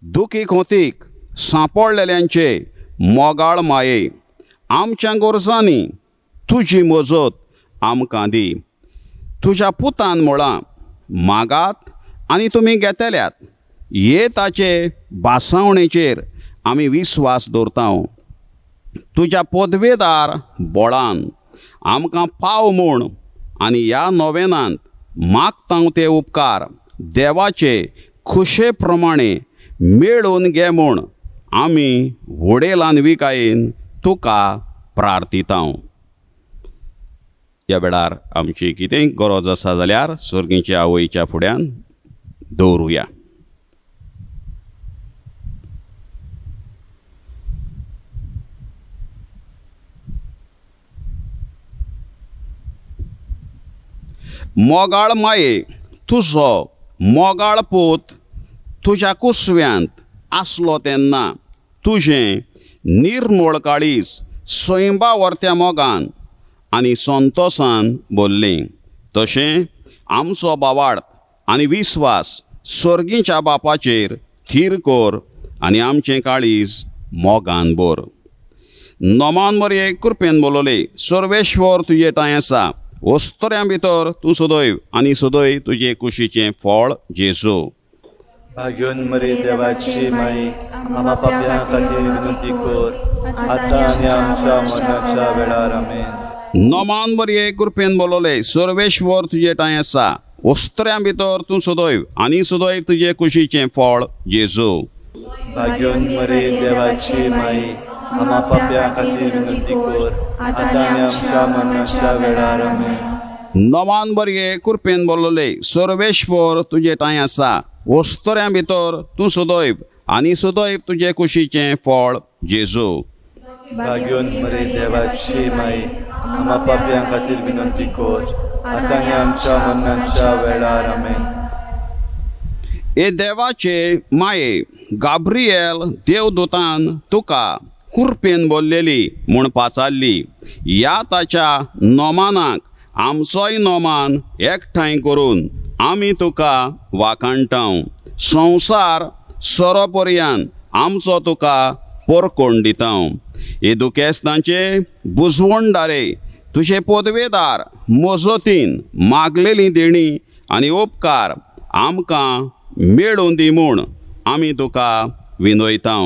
दुखी खोतीक सांपडलेल्यांचे मोगाळ माये आमच्या गरजांनी तुजी मजत आमकां दी. तुज्या पुतान म्हळां मागात आनी तुमी घेतल्यात हे ताचे भासावणेचेर आमी विस्वास दवरता. तुज्या पदवेदार बळान आमकां पाव म्हूण आनी ह्या नोवेनांत मागता ते उपकार देवाचे खुशे प्रमाणे मेळोवन घे म्हूण आमी व्हडेलान विकायेन तुका प्रार्थिता. ह्या वेळार आमची कितेंय गरज आसा जाल्यार सर्गीच्या आवयच्या फुड्यान दवरुया. मोगाळ माये तुजो मोगाळ पूत तुज्या कुसव्यांत आसलो तेन्ना तुजें निर्मळ काळीज सैंबा वर्त्या मोगान आनी संतोसान भरलें. तशें आमचो बावाड आनी विस्वास सर्गीच्या बापाचेर थीर कर आनी आमचें काळीज मोगान भर. नमान मरये कृपेन बोलवले सर्वेश्वर तुजे ठांय आसा. वस्तऱ्यां भितर तूं सदैव आनी सदैव तुजे कुशीचें फळ जेजू. भाग्योन मरे देवाची माई आमा पापयां खातीर विनंती कर आतां आनी आमच्या मरणाच्या वेळार. आमेन. नमान मरये कृपेन बोलवले सर्वेश्वर तुजे ठांय आसा. वस्त्र्यां भितर तूं सदैव आनी सदैव तुजे कुशीचें फळ जेजू. भाग्योन मरे देवाची माई आमा पापयां खातीर विनंती कर आतां आनी आमच्या मरणाच्या वेळार. आमेन. नमान बरये कृपेन बोलवले सर्वेश्वर तुजे ठांय आसा. वस्तऱ्यां भितर तूं सदैव आनी सदैव तुजे कुशीचें फळ जेजू. भाग्योन मरे देवाची माई आमा पापयां खातीर विनंती कर आतां आनी आमच्या मरणाच्या वेळार. आमेन. हे देवाचे माये गाब्रिएल देवदूतान तुका कुरपेन बोल्लेली म्हूण पाचारली. ह्या ताच्या नोमानाक आमचोय नोमान एकठांय करून आमी तुका वाखाणटा. संवसार सोरोपर्यान आमचो तुका पोरकोण दिता. हे दुखेस्तांचे बुजवणदारे तुजे पदवेदार मजतीन मागलेली देणी आनी उपकार आमकां मेळून दी म्हूण आमी तुका विनयता.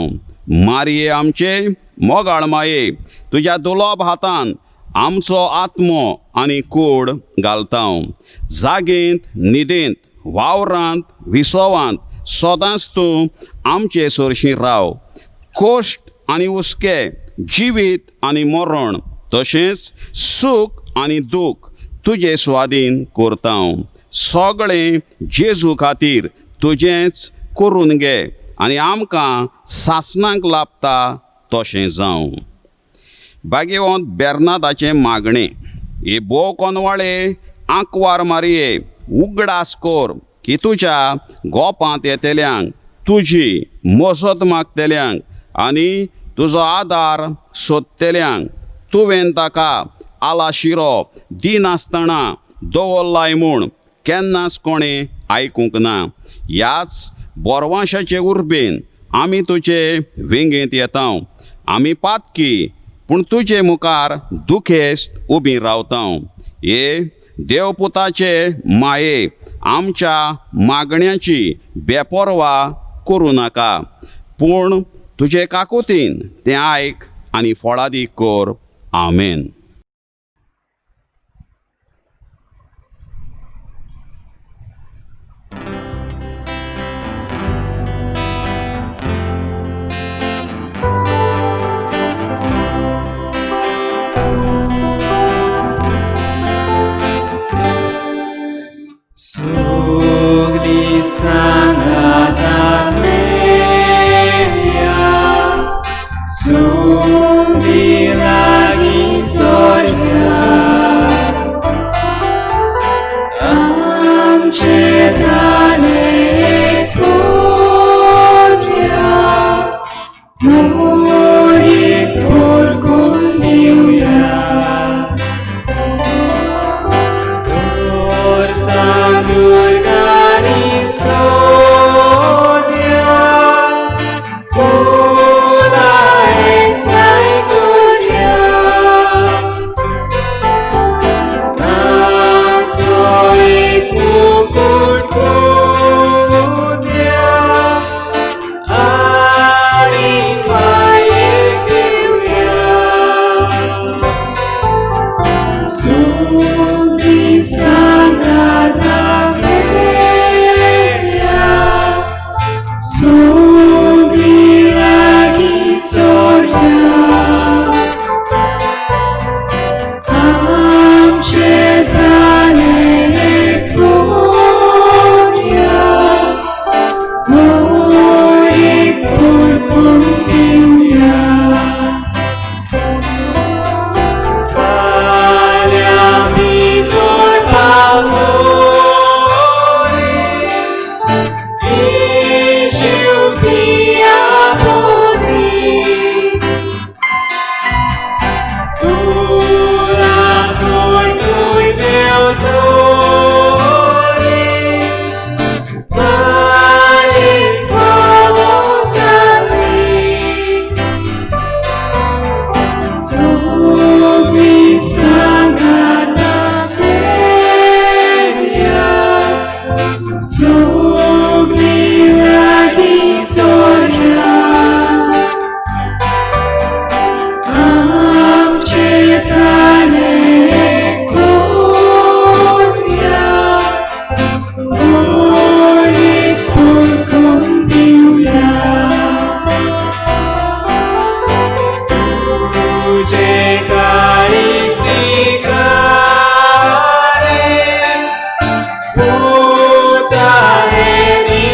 मारये आमचे मोगाळ माये तुज्या दुलोब हातान आमचो आत्मो आनी कूड घालता. जागेंत, न्हिदेंत, वावरांत, विसवांत सदांच तूं आमचे सरशीं राव. कश्ट आनी हुस्के, जिवीत आनी मरण, तशेंच सूख आनी दूख तुजे स्वाधीन करता. सगळें जेजू खातीर तुजेंच करून घे आनी आमकां सासणाक लाभता तशें जावं. भाग्यवंत बेर्नादाचें मागणें. हे भोव कोनवाळे आंकवार मारये, उगडास कर की तुज्या गोपांत येतल्यांक, तुजी मजत मागतल्यांक आनी तुजो आदार सोदतल्यांक तुवें ताका आलाशिरो दिनासतना दवरलाय म्हूण केन्नाच कोणें आयकूंक ना. ह्याच बोरवांशाचे उर्बेन आमी तुजे वेंगेंत येता. आमी पातकी पूण तुजे मुखार दुखेस्त उबी रावता. हे देवपुताचे माये, आमच्या मागण्याची बेपर्वा करूं नाका, पूण तुजे काकुतीन तें आयक आनी फळादीक कर. आमेन. Sugli sangata meya, sugli lagi sorya, amche tale gloria, muri por condiuya. Puta e di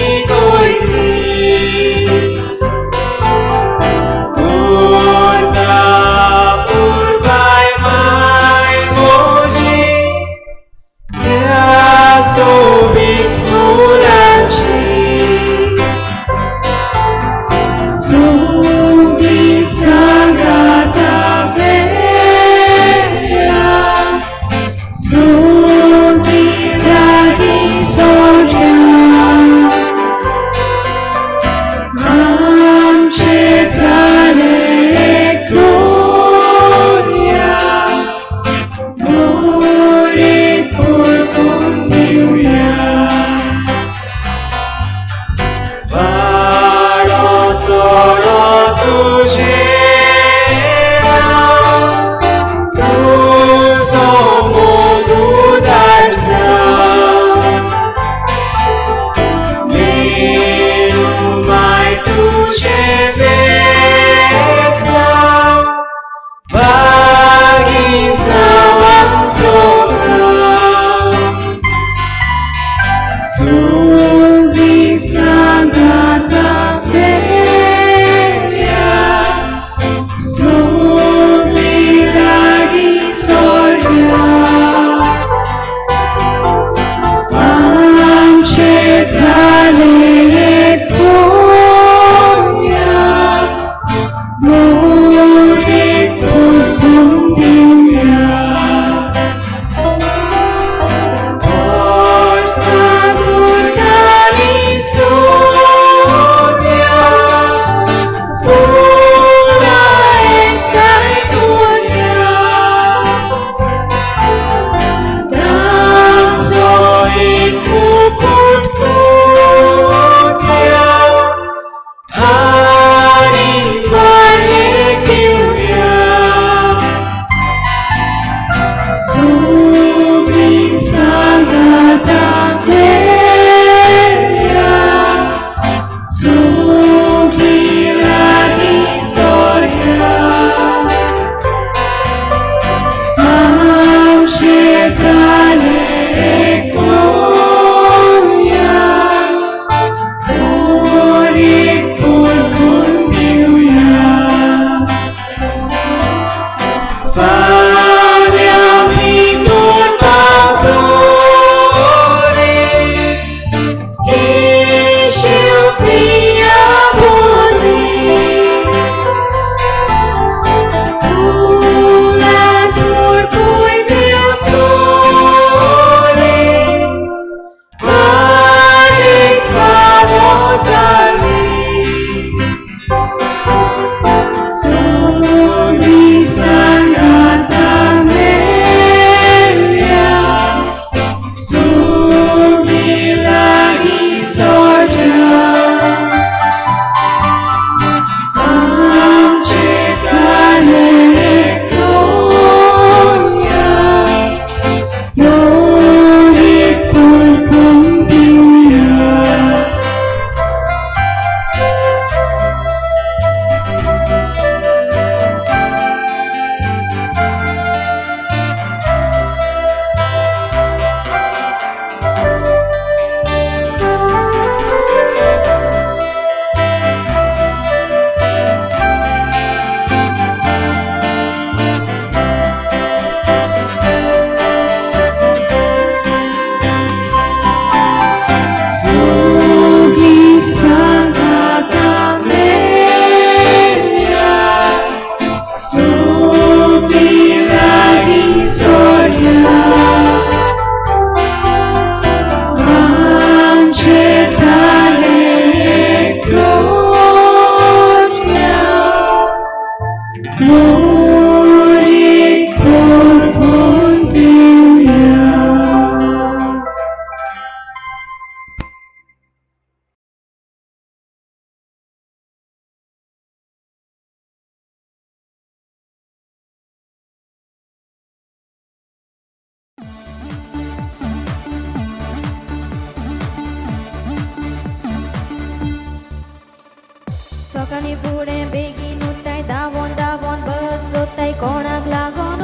सकाळीं फुडें बेगीन उठ्ठाय धांवोन धांवोन बस दोत्ताय कोणाक लागोन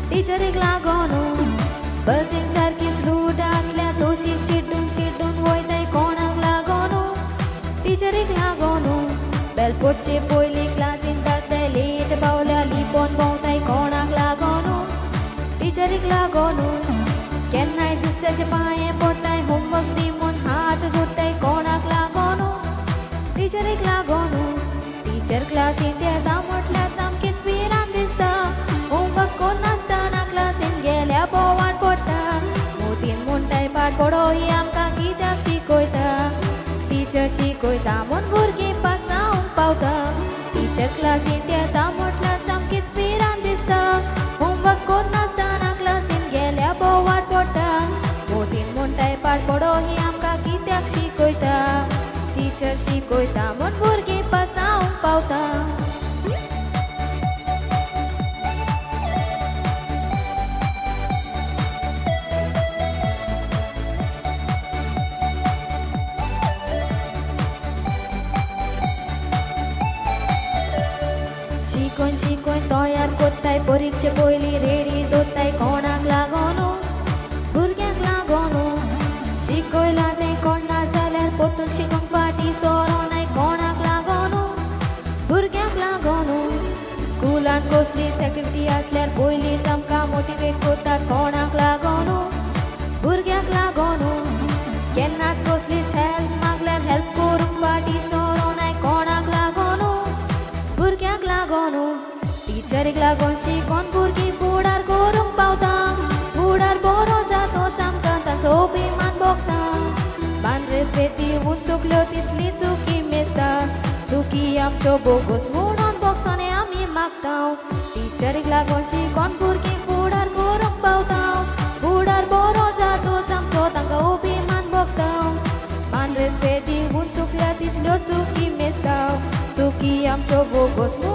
टिचरीक लागोन बसीन सारकीच रूट आसल्या तशी चिड्डून चिड्डून वयताय कोणाक लागोन टिचरीक लागोन बेल पडचे पयलीं क्लासीन आसताय लेट पावल्या लिपोन भोंवताय कोणाक लागोन टिचरीक लागोन केन्नाय दुसऱ्याचे पांये पडटाय होमवर्क दी म्हूण हात जोडटाय कोणाक लागोन टिचरीक लागोन टिचर क्लासींत येता म्हटल्यार सामकीच भिरांत दिसता होमवर्क कोरनासतना क्लासीन गेल्या बोवाळ पडटा मोतीन म्हणटाय पाड पडो ही आमकां कित्याक शिकयता टिचर शिकयता म्हूण भुरगीं पास जावंक पावता टिचर क्लासींत येता म्हटल्यार सामकीच भिरांत दिसता होमवर्क कोरनासतना क्लासीन गेल्या बोवाळ पडटा मोतीन म्हणटाय पाड पडो ही आमकां कित्याक शिकयता टिचर शिकयता म्हूण भुरगीं पास जावंक पावता. शिकोन शिकोन तयार कोत्ताय परिक्षे पयलीं रेडी दवरताय कोणाक लागोन भुरग्यांक लागोन शिकयलां तें कोणा जाल्यार परतून शिकोंक फाटीं सोरोनाय कोणाक लागोन भुरग्यांक लागोन स्कुलान कसलीच एक्टिविटी आसल्यार पयलींच आमकां मोटिवेट करतात कोणाक लागोन भुरग्यांक लागोन केन्नाच कसलीच हेल्प मागल्यार हेल्प करूंक फाटीं सोरोनाय कोणाक लागोन भुरग्यांक लागोन टिचरीक लागोन शिकोन भुरगीं फुडार करूंक पावता फुडार बरो जातोच आमकां ताचो अभिमान भोगता मान रेस्पेद दिवन चुकल्यो तितली चुकी मेजता चुकी आमच्यो बोगस म्हणून बोगसोने आमी मागता टिचरीक लागोन शिकोन भुरगीं फुडार करूंक पावता फुडार बरो जातोच आमचो तांकां अभिमान भोगता मान रेस्पेद दिवन चुकल्या तितल्यो चुकी मेजता चुकी आमच्यो बोगस.